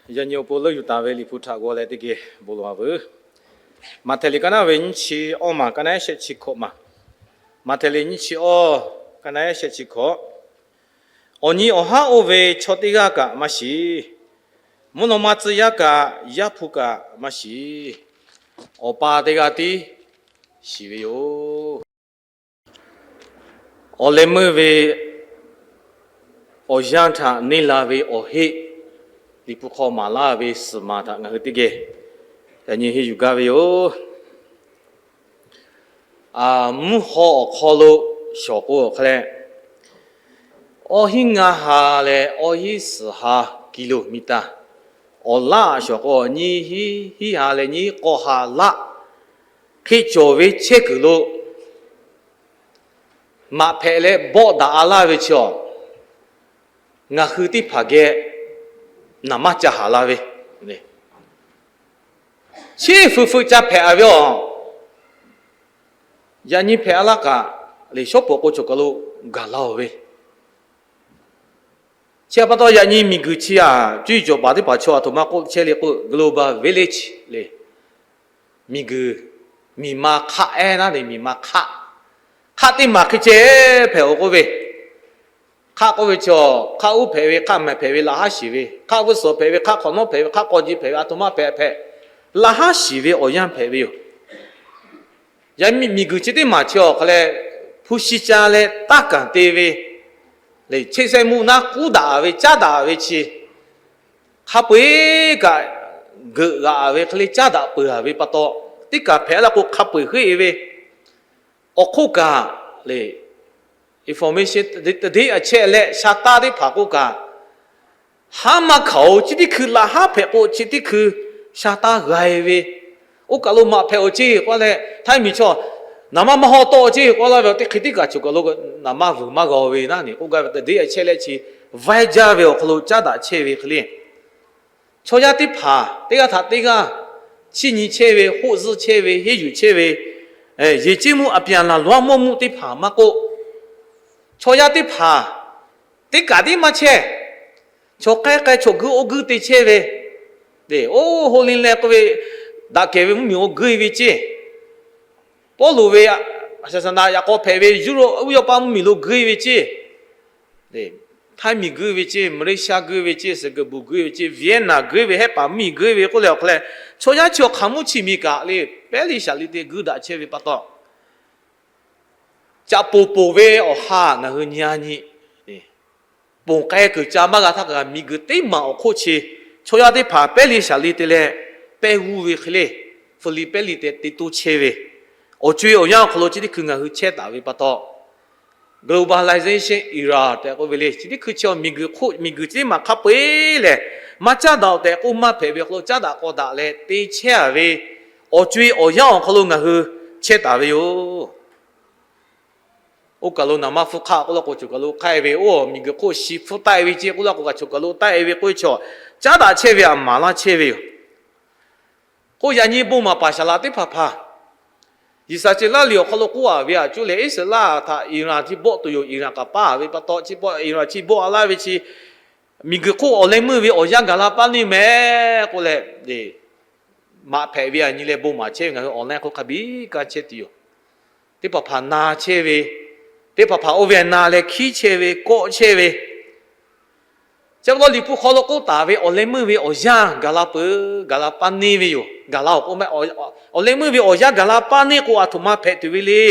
Yaꞈ nyi awˬ pon leuˆ yuˬ taˍ ve Liꞈ hpu htaꞈ g'aw leh teˇ geh bon lawˬ-a veuˬ. Maꞈhtehˍ liꞈ ka naˉ ve nyiˇ chi awˇ maˬ, ka naˉ shehˆ chi hkawꞈ maˬ. Maꞈhtehˍ liꞈ nyiˇ chi awˇ, ka naˉ shehˆ chi hkawꞈ. Awˬ nyi awˬ haˉ oˇ ve chaw teˇ g'aˇ kaꞈ maˇ shiˍ. Mvuhˇ naw ma tcuh yaˇ kaꞈ, Yaˇ hpu kaꞈ maˇ shiˍ. Awˬ pa teˇ g'aˇ tiˉ shiˍ ve yoˬ. Awˬ leh meuˇ ve awˬ yanˇ htaꞈ neˇ la ve awˬ heˆ, Liꞈ hpu hk'aw maˍ laˇ ve suhˍ maˬ htaꞈ ngaˬ hui teˇ geh yaꞈ nyi henˇ yuˬ gaˇ ve yoˬ. Mvuhˇ haw awˬ hk'aw lo shawˍ k'o hk'a leh, awˇ hinˉ ngaˇ ha leh awˇ hinˉ suhˍ ha kilometer, awˬ laˆ shawˍ k'o nyiˇ hinˉ hiˉ ha leh nyiˇ k'awˇ ha laˆ hk'e cawˬ ve chehˇ kuiˬ lo maꞈ hpehꞈ leh bawˆ daꞈ-a laˇ ve chi awˬ, ngaˬ hui teˇ hpaˍ geh naˍ manˇ ca haˍ la ve, chi fuiˍ fuiˍ ca hpehꞈ-a ve awˬ, yaꞈ nyi hpehꞈ-a laˇ kaꞈ leh, shawˉ pawˍ k'o cawˬ kaˬ lo gaˬ la-oˬ ve. Chi pa taw yaꞈ nyi miˬguiˬ chi aꞈ cuˇ yiˍ cawˬ paˍ teˇ hpaˍ chaw aˬ htoꞈ ma k'oˆ chehˇ le k'o, global village le. Miˬguiˬ, miˬ ma hk'aˆ ehˉ naˉ le, miˬ ma hk'aˆ, hk'aˆ teˇ maˬ hk'e ceh hpehꞈ-oˬ k'oˆ ve, hk'aˆ k'oˆ ve chi awˬ, hk'aˆ uˉ hpehꞈ ve, hk'aˆ mehˍ hpehꞈ ve laꞈ haˉ shiˍ ve, hk'aˆ vuiˇ suhˍ hpehꞈ ve, hk'aˆ hk'awꞈ nawˉ hpehꞈ ve, hk'aˆ k'aw ji hpehꞈ ve, aˬ htoꞈ ma hpehꞈ hpehꞈ, laꞈ haˉ shiˍ ve awˬ yanˇ hpehꞈ ve yoˬ. Yaꞈ miˬguiˬ chi teˇ maˬ chi awˬ hk'a leh, hpu shi ca leh taˇ kaˍ te ve le, cheˇ sehˇ mvuhˇ naˉ k'uˉ daꞈ ve, caˉ daꞈ ve chi hk'a peu-eˬ kaꞈ geuꞈ g'aꞈ ve hk'e le caˉ daꞈ peuˬ-a ve pa taw, teˇ kaˬ hpehꞈ la k'o hk'a peu-eˬ heuˆ-e ve, awˬ hk'oˆ kaꞈ le, information, teˇ deˉ a chehˇ leh sha taˇ teˇ hpaˍ k'oˆ kaꞈ, haˉ maˇ hkanˍ-oˬ, chi teˇ hkui laꞈ haˉ hpehꞈ k'o chi teˇ hkui sha taˇ g'a-e ve, oˇ kaˬ lo maꞈ hpehꞈ-oˬ ceˇ k'oˆ leh, htaiˇ miˬ chaw naˍ manˇ maˇ hawˉ tawˆ ceˇ k'oˆ laˇ ve, teˇ hk'e teˇ kaˬ cawˬ kaˬ lo naˍ manˇ vuiˬ maˇ g'a-oˬ ve naˉ ne k'oˆ gaˇ ve, teˇ deˉ a chehˇ leh chi vaiˇ jaˇ ve awˬ hk'aw lo caˉ daꞈ chehˇ ve hk'e le. Chaw yaˇ teˇ hpaˍ teˇ g'aˇ htaꞈ teˇ g'aˇ chiˇ nyi chehˇ ve, hoˆ zuhˆ chehˇ ve, henˇ yuˬ chehˇ ve, yehˬ ceˇ mvuhˇ a pyaˍ laˬ lawˉ mawˇ mvuhˇ teˇ hpaˍ maˇ k'oˆ, chaw yaˇ teˇ hpaˍ teˇ kaˬ tiˉ maˇ chehˇ. Chaw k'ai k'ai chaw guiˇ oˇ guiˇ te chehˇ ve, oˇ Holy Land k'oˆ ve, daꞈ kehˬ ve mvuhˇmiˬ lo guiˇ ve ceˇ, Pawˇluꞈ ve a shaˍ saˍ naꞈ yaꞈ k'aw hpehꞈ ve Europe uˇ yawˇ paˇ mvuhˇmiˬ lo guiˇ ve ceˇ, Htaiˇ miˬ guiˇ ve ceˇ, Malaysia guiˇ ve ceˇ, Singapore guiˇ ve ceˇ, Vietnam guiˇ ve, hehˉ paˍ mvuhˇmiˬ guiˇ ve k'oˆ leh awˬ hk'a leh, chaw yaˇ chi awˬ hk'aˬ mvuhˇ chi miˬ kaꞈ le, pehˉ liˇ shaˍ liˇ te guiˇ daꞈ chehˇ ve pa taw, caꞈ poˬ poˬ ve awˬ ha ngaˬ hui nyi-a nyi, ponˬ k'ai kuiˬ ca maˇ g'a htaˇ kaꞈ miˬguiˬ teˇ maˬ awˬ hk'oˆ chi chaw yaˇ teˇ hpaˍ pehˉ liˇ shaˍ liˇ te leh pehˇ g'uˇ ve hk'e le, Hpfuhˇ liꞈ pehˉ liˇ tehꞈ te toˇ chehˇ ve, awˬ co-e awˬ yanˇ awˬ hk'aw lo chi teˇ hkui ngaˬ hui chehˇ taˍ ve pa taw, globalization era tehꞈ k'oˆ ve le, chi teˇ hkui chi awˬ miˬguiˬ hk'oˆ miˬguiˬ teˇ maˬ hk'a peu-eˬ lehˬ, maˇ caˉ daꞈ-oˬ tehꞈ k'oˆ maˇ hpehꞈ ve awˬ hk'aw lo caˉ daꞈ k'aw daꞈ leh te chehˇ-a ve, awˬ co-e awˬ yanˇ awˬ hk'aw lo ngaˬ hui chehˇ taˍ ve yoˬ. Oˇ kaˬ lo naˍ manˇ hpfuhˇ hk'aˆ k'oˆ laˇ k'o, choˬ kaˬ lo hk'aˆ-e ve, oˇ miˬguiˬ hk'oˆ shi hpfuhˇ taˆ-e ve ceˇ k'oˆ laˇ k'o, kaꞈ choˬ kaˬ lo taˆ-e ve k'oˆ ve chaw, caˉ daꞈ chehˇ ve aꞈ maˍ laˇ chehˇ ve yoˬ. K'oˆ yaꞈ nyi bon maˍ paˍ saˍ laꞈ teˇ hpaˍ hpaˍ, G'uiˬsha ceh laˇ liꞈ awˬ hk'aw lo k'oˆ-a ve aꞈ cuˇ leh Iˉsaˍreˍlaˆ htaꞈ Iran htiˇ bawˆ tuˬ yoˬ. Iran kaꞈ paˇ-a ve pa taw, chi bawˆ Iran htiˇ bawˆ-a laˇ ve chi, miˬguiˬ hk'oˆ awˬ leh meuˇ ve awˬ yanˇ gaˬ la paˇ neˇ mehˍ k'oˆ leh, maꞈ hpehꞈ ve aꞈ nyi leh bon maˍ chehˇ ve ngaˬ hui awˬ leh hk'oˆ hk'a biˇ kaˇ chehˇ tuˬ yoˬ. Teˇ hpaˍ hpaˍ na chehˇ ve, teˇ hpaˍ hpaˍ oˇ ve na leh hkiˉ chehˇ ve, kawˆ chehˇ ve, chi pa taw Liꞈ hpu hk'aw lo k'oˆ taˍ ve awˬ leh meuˇ ve awˬ yanˇ gaˬ la peuˬ, gaˬ la paˇ neˇ ve yoˬ. Gaˬ la-oˬ k'o, awˬ leh meuˇ ve awˬ yanˇ gaˬ la paˇ neˇ k'o, aˬ htoꞈ ma hpehꞈ tuˬ ve le.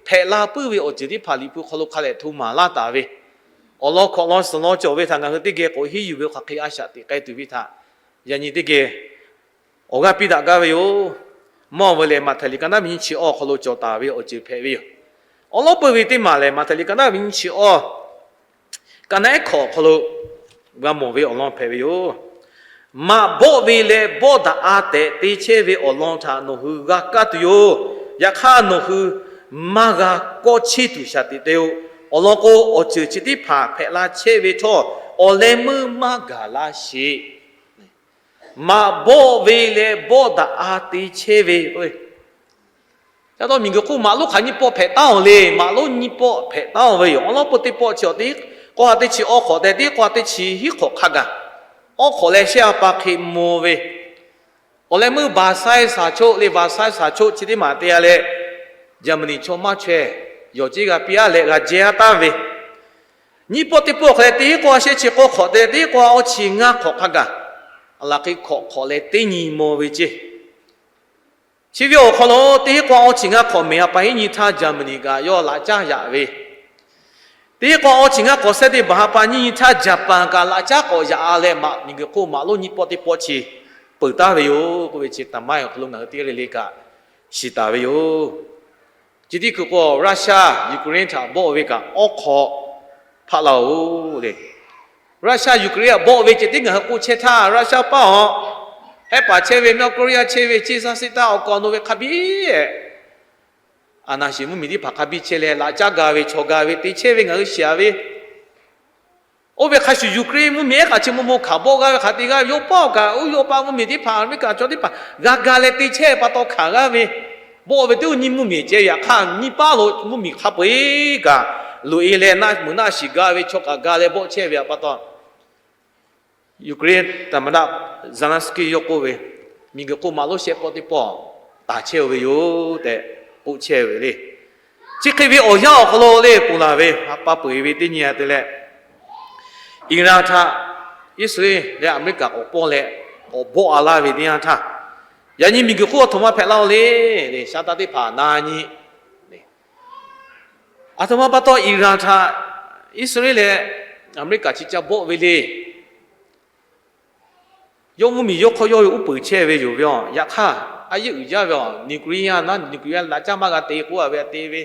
Hpehꞈ la puiˉ ve awˬ ceuˬ teˇ hpaˍ Liꞈ hpu hk'aw lo hk'a lehˬ hto maˍ laˇ taˍ ve, awˬ lawn hkawꞈ lawn suhˍ lawn cawˬ ve htaꞈ ngaˬ hui teˇ geh k'awꞈ henˇ yuˬ ve hk'aˬ hk'e a shaꞈ teꞈ k'ai tuˬ ve htaꞈ yaꞈ nyi teˇ geh awˬ g'aˇ piˇ daꞈ gaˇ ve yoˬ. Mawˇ ve lehˬ, Maꞈhtehˍ liꞈ ka naˉ ve nyiˇ chi awˇ hk'aw lo cawˬ taˍ ve awˬ ceuˬ hpehꞈ ve yoˬ. Awˬ lawn peuˬ ve teˇ maˬ lehˬ, Maꞈhtehˍ liꞈ ka naˉ ve nyiˇ chi awˇ, ka naˉ ehˉ hkawꞈ awˬ hk'aw lo g'a mawˬ ve awˬ lawn hpehꞈ ve yoˬ. Maꞈ bawˆ ve leh bawˆ daꞈ-a tehꞈ te chehˇ ve awˬ lawn htaꞈ nawˬ hui g'a kaˇ tuˬ yoˬ. Yaꞈ hk'aˇ, nawˬ hui maˇ g'a kawˆ cheˇ tuˬ shaˍ tiꞈ te-o. Awˬ lawn k'o, awˬ ceuˬ chi teˇ hpaˍ hpehꞈ la chehˇ ve htawˇ, awˬ leh meuˇ maˇ gaˬ laˇ sheˍ. Maꞈ bawˆ ve leh bawˆ daꞈ-a te chehˇ ve, ca taw miˬguiˬ hk'oˆ maꞈ lonˉ hk'aˬ nyiˇ pawˆ hpehꞈ taˉ-oˬ le. Maꞈ lonˉ nyiˇ pawˆ hpehꞈ taˉ-oˬ ve yoˬ. Awˬ lawn peuˬ teˇ pawˆ chi awˬ teˇ k'awˇ ha teˇ chi awˇ hk'awꞈ tehꞈ, teˇ k'awˇ ha teˇ chi hiˉ hk'awꞈ hk'a gaˬ, awˉ hk'awꞈ leh shehˆ a pa hk'e mvuh ve, awˬ leh meuˇ Versailles shaˍ choˆ le, Versailles shaˍ choˆ chi teˇ maˬ te a leh, Jaˍmaˍniˆ chaw maˇ chaweh yawˬ ceˇ g'a piˇ a leh g'a jehˇ a taˍ ve, nyiˇ pawˆ teˇ pawˆ hk'aˬ leh teˇ hinˉ k'awˇ a shehˆ chi k'awˇ hk'awꞈ te leh teˇ hinˉ k'awˇ a awˇ chi ngaˇ hk'awꞈ hk'a gaˬ, a laˬ hk'e hk'awꞈ hk'awꞈ leh teˇ nyi mvuh ve ceˇ. Chi ve awˬ hk'aw lo teˇ hinˉ k'awˇ a awˇ chi ngaˇ hk'awꞈ mehˍ ha pa hiˉ nyi htaˇ Jaˍmaˍniˆ kaꞈ yawˇ laꞈ caˉ yaꞈ ve, teˇ hinˉ k'awˇ a awˇ chi ngaˇ hk'awꞈ shehˆ teˇ baˬ ha pa nyiˇ nyi htaˇ Jaˍpaˍ kaꞈ laꞈ caˉ k'awꞈ yaꞈ a leh, maꞈ miˬguiˬ hk'oˆ maꞈ lonˉ nyiˇ pawˆ teˇ pawˆ chi peuˬ taˍ ve yoˬ k'oˆ ve chi taˍ maˇ awˬ hk'aw lo ngaˬ hui teˇ g'aˇ le le kaꞈ shiˍ taˍ ve yoˬ. Chi teˇ kuiˬ k'o Russia Ukraine htaꞈ bawˆ ve kaꞈ awˉ hk'aw hpaˆ laˇ oˬ le. Russia Ukraine htaꞈ bawˆ ve ceh tiˉ ngaˬ hui k'oˆ chehˇ htaˇ, Russia paˇ awˬ hehˉ paˍ chehˇ ve, North Korea chehˇ ve, ceˇ saˉ seˆ taˇ awˬ kaw awˬ nu ve hk'a biˇ, a naˍ shiˍ mvuhˇmiˬ teˇ hpaˍ hk'a biˇ chehˇ leh laꞈ caˉ ga ve chaw ga ve te chehˇ ve ngaˬ hui shiˍ a ve. Oˇ ve hk'a shuˍ Ukraine mvuhˇmiˬ ehˉ kaꞈ chi maw maw hkanˍ bawˆ g'aˇ ve hk'aˬ te g'aˇ ve, Yoˇ paˆ awˬ kaꞈ oˇ Yoˇ paˆ mvuhˇmiˬ teˇ hpaˍ America chaw teˇ hpaˍ g'a ga leh te chehˇ pa taw hkanˍ g'aˇ ve, bawˆ ve teˇ oˇ nyiˇ mvuhˇmiˬ ceh ve yaꞈ hk'aˇ nyiˇ paˉ lo mvuhˇmiˬ hk'a peu eˬ kaꞈ loꞈ e leh naˆ meuꞈ naˆ shiˍ ga ve chaw kaꞈ ga leh bawˆ chehˇ ve pa taw, Ukraine သမ္မတ Zelenskyy yawˇ k'oˆ ve, miˬguiˬ hk'oˆ maꞈ lonˉ shehˆ pawˆ teˇ pawˆ taˍ chehˇ ve yoˬ tehꞈ k'oˆ chehˇ ve le. Chi hk'e ve awˬ yanˇ awˬ hk'aw lo le ponˬ laˬ ve, pa peuˬ ve teˇ nyi a te leh, Iran htaꞈ Iˉsaˍreˍlaˆ leh America k'awꞈ pawˇ leh k'awꞈ bawˆ a laˇ ve teˇ yanˇ htaˇ, yaꞈ nyi miˬguiˬ hk'oˆ aˬ htoꞈ ma hpehꞈ laˇ oˬ le. Shaˉ taˇ teˇ hpaˍ na nyi Aˬ htoꞈ ma pa taw Iran htaꞈ Iˉsaˍreˍlaˆ leh America chi ca bawˆ ve le. Yawˇ mvuhˇmiˬ yawˇ hk'aw yawˇ ve uˉ peunˍ chehˇ ve yoˬ ve aˬ. Yaꞈ hk'aˇ, a yeˇ uiˍ jaˇ ve aˬ, nuclear naˉ nuclear laꞈ caˉ maˇ g'a te k'oˆ a ve a te ve,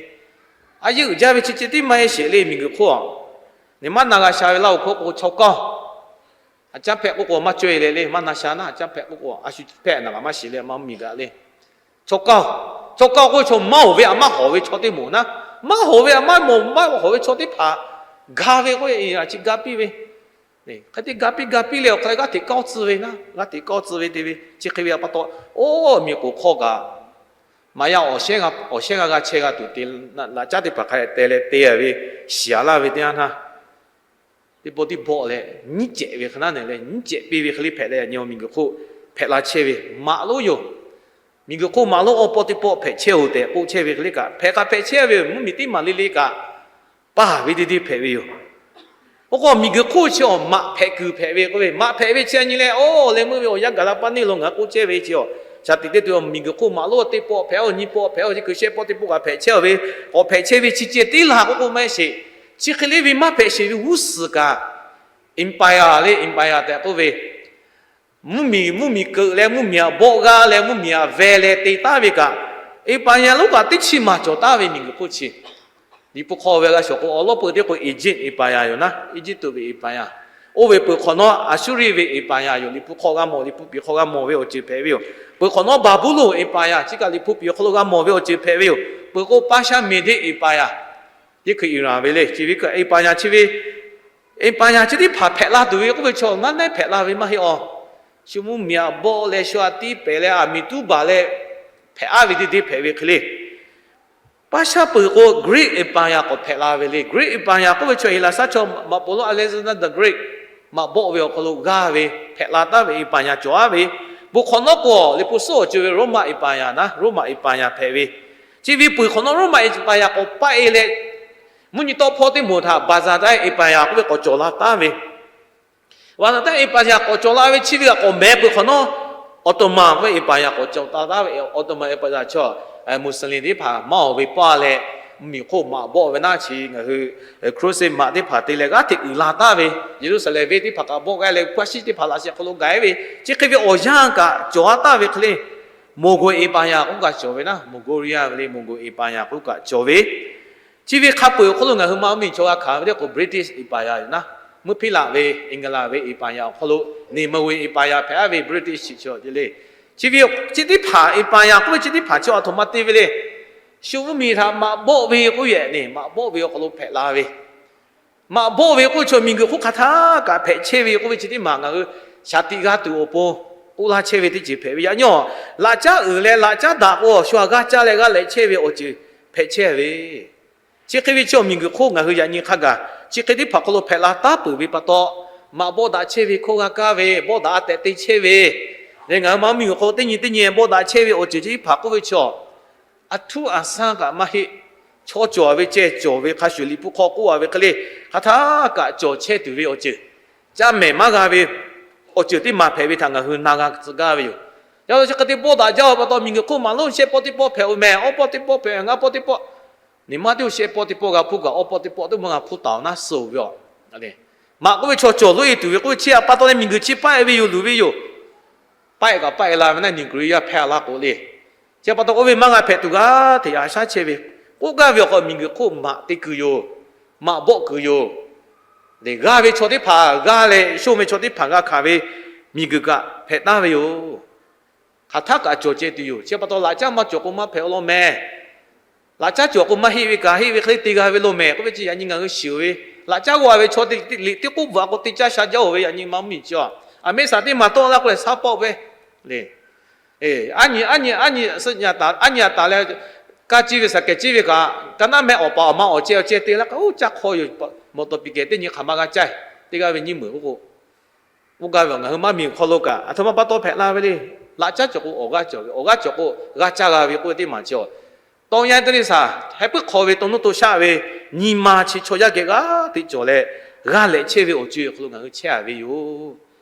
a yeˇ uiˍ jaˇ ve chi ceh tiˉ maˇ heˆ sheˍ le miˬguiˬ hk'oˆ aˬ. Neˬ maˇ na g'a sha ve laˇ oˬ hk'oˆ k'o chaw kaˇ oˬ, a caˉ hpehꞈ k'oˆ k'o maˇ cawˇ e leh le, maˇ na sha naˉ a caˉ hpehꞈ k'oˆ k'o a shu hpehꞈ naˬ kaꞈ maˇ shiˍ leh maˇ mvuhˇmiˬ gaꞈ le. Chaw kaˇ oˬ, chaw kaˇ oˬ k'oˆ ve chaw maˇ oˬ ve aˬ maˇ hawˍ ve chaw teˇ moˍ naˉ, maˇ hawˍ ve aˬ maˇ mawˬ maˇ hawˍ ve chaw teˇ hpaˍ ga ve k'oˆ ve, a chi ga piˇ ve, hk'e te ga piˇ ga piˇ leh awˬ hk'aw leh g'aˇ hteꞈ kawˇ tcuh ve naˉ, g'aˇ hteꞈ kawˇ tcuh ve te ve chi hk'e ve pa taw, oˇ miˬ k'oˍ hk'aw kaꞈ maꞈ yaˇ awˬ shehˉ g'a g'a chehˇ g'a tuˬ te, laꞈ caˉ teˇ hpaˍ hk'a te leh te a ve shiˍ a laˇ ve teˇ yanˇ htaˇ, teˇ pawˆ tiˉ bawˆ leh nyiˉ cehꞈ ve hk'e naˉ ne leh nyiˉ cehꞈ piˇ ve hk'e le hpehꞈ leh, yaꞈ nyi miˬguiˬ hk'oˆ hpehꞈ la chehˇ ve maꞈ lonˉ yoˬ. Miˬguiˬ hk'oˆ maꞈ lonˉ awˬ pawˆ teˇ pawˆ hpehꞈ chehˇ oˬ tehꞈ k'oˆ chehˇ ve hk'e le kaꞈ, hpehꞈ kaꞈ hpehꞈ chehˇ ve mvuhˇmiˬ teˇ maˬ le le kaꞈ paˍ ve te te hpehꞈ ve yoˬ. Oˇ k'o miˬguiˬ hk'oˆ chi awˬ maꞈ hpehꞈ kuiˬ hpehꞈ ve k'oˆ ve, maꞈ hpehꞈ ve chi a nyi leh, oˇ leh meuˇ ve awˬ yanˇ gaˬ la paˇ neˇ lo ngaˬ k'oˆ chehˇ ve chi aˬ, shaˍ tiꞈ teˇ to miˬguiˬ hk'oˆ maꞈ lonˉ teˇ pawˆ hpehꞈ oˬ, nyiˇ pawˆ hpehꞈ oˬ, chi kuiˬ shehˆ pawˆ teˇ pawˆ kaꞈ hpehꞈ chehˇ ve, k'awꞈ hpehꞈ chehˇ ve chi ceh tiˉ la k'oˆ k'o maˇ heˆ sheˍ. Chi hk'e le ve maˇ hpehꞈ sheˍ ve g'uˇ suhˍ kaꞈ, empire le, empire tehꞈ k'oˆ ve, mvuhˇmiˬ mvuhˇmiˬ keuꞈ leh mvuhˇmiˬ aꞈ bawˆ g'aˇ leh mvuhˇmiˬ aꞈ veh leh te taˉ ve kaꞈ, empire lonˉ kaꞈ teˇ chi maˬ cawˬ taˉ ve miˬguiˬ hk'oˆ chi Liꞈ hpu hk'aw ve g'a shawˍ k'o awˬ lawn peuˬ teˇ k'o Egypt empire yoˬ naˉ, Eˇjiˇtuꞈ ve empire. Oˇ ve peuˬ hk'awꞈ nawˉ Aˍsuˇriˆ ve empire yoˬ. Liꞈ hpu hk'aw g'a mawˬ, Liꞈ hpu piˍ hk'aw g'a mawˬ ve awˬ ceuˬ hpehꞈ ve yoˬ. Peuˬ hk'awꞈ nawˉ Baˍbuˍlonˍ empire, chi kaꞈ Liꞈ hpu piˍ awˬ hk'aw lo g'a mawˬ ve awˬ ceuˬ hpehꞈ ve yoˬ. Peuˬ k'o Persia Meˍdiˆ empire, teˇ hkui Iran ve le, chi ve kaꞈ empire chi ve empire chi teˇ hpaˍ hpehꞈ la tuˬ ve k'oˆ ve chaw naˉ neˉ hpehꞈ la ve maˇ heˆ awˬ. Shu mvuhˇmiˬ aꞈ bawˆ leh shu aꞈ tiˇ pehˍ leh aˬ miˍ tuˉ baˬ leh hpehꞈ aˉ ve teˇ teˇ hpehꞈ ve hk'e le. Persia peuˬ k'o Greek empire k'awꞈ hpehꞈ la ve le. Greek empire k'oˆ ve chaw Heˍlaˍsaˆ chaw maꞈ poˍ lonˉ Alexander the Great maꞈ bawˆ ve awˬ hk'aw lo g'aˇ ve hpehꞈ la taˉ ve empire cawˬ aˉ ve. Peuˬ hk'awꞈ nawˉ k'o Liꞈ hpu suhˉ awˬ ceuˬ ve Roman empire naˉ, Roman empire hpehꞈ ve. Chi ve peuˬ hk'awꞈ nawˉ Roman empire k'awꞈ paˆ e leh, mvuhˇ nyi tawˆ hpawˇ teˇ moˍ htaꞈ Byzantine empire k'oˆ ve k'awꞈ cawˬ la taˉ ve. Byzantine empire k'awꞈ cawˬ la ve chi ve kaꞈ k'awꞈ mehˍ peuˬ hk'awꞈ nawˉ, Ottoman k'oˆ ve empire k'awꞈ cawˬ la taˉ ve. Ottoman empire chaw Muslim teˇ hpaˍ maˇ awˬ ve paˇ leh, mvuhˇmiˬ hk'oˆ maꞈ bawˆ ve naˉ chi ngaˬ hui Crusade maꞈ teˇ hpaˍ te leh g'aˇ hteꞈ uiˍ la taˉ ve, Yeˍruˆsaˍlehnˍ venˇ teˇ hpaˍ kaꞈ bawˆ g'aˇ leh hpu a shiˉ teˇ hpaˍ laꞈ sheh hk'aw lo gaˬ e ve, chi hk'e ve awˬ yanˇ kaꞈ cawˬ a taˉ ve hk'e le. Mongol empire k'oˆ kaꞈ cawˬ ve naˉ, Mongolia ve le, Mongol empire k'oˆ kaꞈ cawˬ ve. Chi ve hk'a peu-eˬ awˬ hk'aw lo ngaˬ hui maˇ mvuhˇmiˬ chaw g'a hkanˍ ve teˇ k'o British empire yoˬ naˉ. Mvuhˇ hpiˇ laꞈ ve England ve empire awˬ hk'aw lo, Napoleon empire hpehꞈ aˉ ve British chi chaw le. Chi ve chi teˇ hpaˍ empire k'oˆ ve chi teˇ hpaˍ chi aˬ htoꞈ ma te ve le. Shu mvuhˇmiˬ htaꞈ maꞈ bawˆ ve k'oˆ ve, maꞈ bawˆ ve awˬ hk'aw lo hpehꞈ la ve. Maꞈ bawˆ ve k'oˆ ve chaw miˬguiˬ hk'oˆ hk'a htaˇ kaꞈ hpehꞈ chehˇ ve k'oˆ ve chi teˇ maˬ ngaˬ hui shaˍ tiꞈ g'a tuˬ awˬ pon k'oˆ laˇ chehˇ ve teˇ ceuˬ hpehꞈ ve. Yaꞈ nyi laꞈ caˉ uiˍ leh laꞈ caˉ daꞈ k'o shu aꞈ g'aˇ caˇ leh g'aˇ lehꞈ chehˇ ve awˬ ceuˬ hpehꞈ chehˇ ve. Chi hk'e ve chi awˬ miˬguiˬ hk'oˆ ngaˬ hui yaꞈ nyi hk'a gaˬ chi hk'e teˇ hpaˍ hk'aw lo hpehꞈ la taˉ peuˬ ve pa taw, maꞈ bawˆ daꞈ chehˇ ve hkawˇ g'a kaˇ ve, bawˆ daꞈ a tehꞈ te chehˇ ve, leh ngaˬ hui maˇ miˬguiˬ hk'aw teˇ nyi teˇ nyi bawˆ daꞈ chehˇ ve awˬ ceuˬ chi teˇ hpaˍ k'oˆ ve chaw, a htuˉ a sanˇ kaꞈ maˇ heˆ. Chaw cawˬ ve ceh cawˬ ve hk'a shuˍ, Liꞈ hpu hk'aw k'oˆ a ve hk'e le, hk'aˬ htaˇ kaꞈ cawˬ chehˇ tuˬ ve awˬ ceuˬ, caˇ mehˍ maˇ g'a ve awˬ ceuˬ teˇ maˬ hpehꞈ ve htaꞈ ngaˬ hui na g'a tcuh gaˇ ve yoˬ. Yaꞈ hk'aˇ chi hk'e te bawˆ daꞈ jaˇ ve pa taw, miˬguiˬ hk'oˆ maꞈ lonˉ shehˆ pawˆ teˇ pawˆ hpehꞈ-oˬ mehˍ, awˇ pawˆ teˇ pawˆ hpehꞈ, ngaˇ pawˆ teˇ pawˆ, nyi ma teˇ shehˆ pawˆ teˇ pawˆ g'a hpuˇ kaꞈ awˇ pawˆ teˇ pawˆ teˇ maˇ g'a hpuˇ taˍ-oˬ naˉ suh ve yoˬ. Maꞈ k'oˆ ve chaw cawˬ loꞈ-e tuˬ ve k'oˆ ve chi a pa taw leh miˬguiˬ chi paˆ-e ve yoˬ, luˬ ve yoˬ. Paˆ-e kaꞈ paˆ-e la ve naˆ, niˬ guiˬ-e yaˇ hpehˇ a laˇ k'o le. Chi pa taw oˇ ve maˇ g'a hpehꞈ tuˬ g'aˇ hteꞈ yaꞈ shaˉ chehˇ ve, k'oˆ gaˇ ve awˬ hk'aw miˬguiˬ hk'oˆ maꞈ te kuiˬ yoˬ. Maꞈ bawˆ kuiˬ yoˬ. G'aˇ ve chaw teˇ hpaˍ g'aˇ leh shonˇ ve chaw teˇ hpaˍ g'a hkanˍ ve miˬguiˬ kaꞈ hpehꞈ taˍ ve yoˬ. Hk'aˬ htaˇ kaꞈ cawˬ ceh tuˬ yoˬ. Chi pa taw laꞈ caˉ maˇ cawˬ k'o maˇ hpehꞈ-o law mehˍ. Laꞈ caˉ cawˬ k'o maˇ heˆ ve kaꞈ heˆ ve hk'e le te g'a ve lo mehˍ k'oˆ ve chi yaꞈ nyi ngaˬ hui shiˍ ve. Laꞈ caˉ g'aw ve chaw te liꞈ teˇ k'oˆ bvuhꞈ a k'o teˇ caˇ sha jaˇ-oˬ ve yaꞈ nyi ma mvuhˇmiˬ chi a. Aˬ mehˉ saˍ teˇ maˬ tawˆ la k'o leh shaˉ pawˆ ve le. Aˉ nyi, aˉ nyi, aˉ nyi, aˉ nyi a taˍ leh, kaˇ ciˇ ve saˍ kehˬ ciˇ ve kaꞈ, ka naˉ meh awˬ paˍ awˬ ma awˬ ceh awˬ ceh te laˇ k'o, oˇ caˇ hk'aw yoˬ. Mawˬ tawˍ piˍ kehˬ teˇ nyi hk'aˬ ma g'a caˇ. Teˇ g'aˇ ve nyiˇ meunˍ k'oˆ k'o, oˇ gaˇ ve ngaˬ hui maˇ miˬ hk'aw lo kaꞈ aˬ htoꞈ ma pa taw hpehꞈ la ve le. Laꞈ caˉ cawˬ k'o awˬ g'aˇ cawˬ ve, awˬ g'aˇ cawˬ k'o g'aˇ caˇ g'a ve k'oˆ ve teˇ maˬ chi a. Tawˇ yanˇ teˇ neˇ saˍ heh puiˉ hk'aw ve taw nuˇ to shaˆ ve nyi ma chi chaw yaˇ geh g'aˇ hteꞈ cawˬ leh, g'aˇ lehꞈ chehˇ ve awˬ co-e hk'aw lo ngaˬ hui chehˇ a ve yoˬ.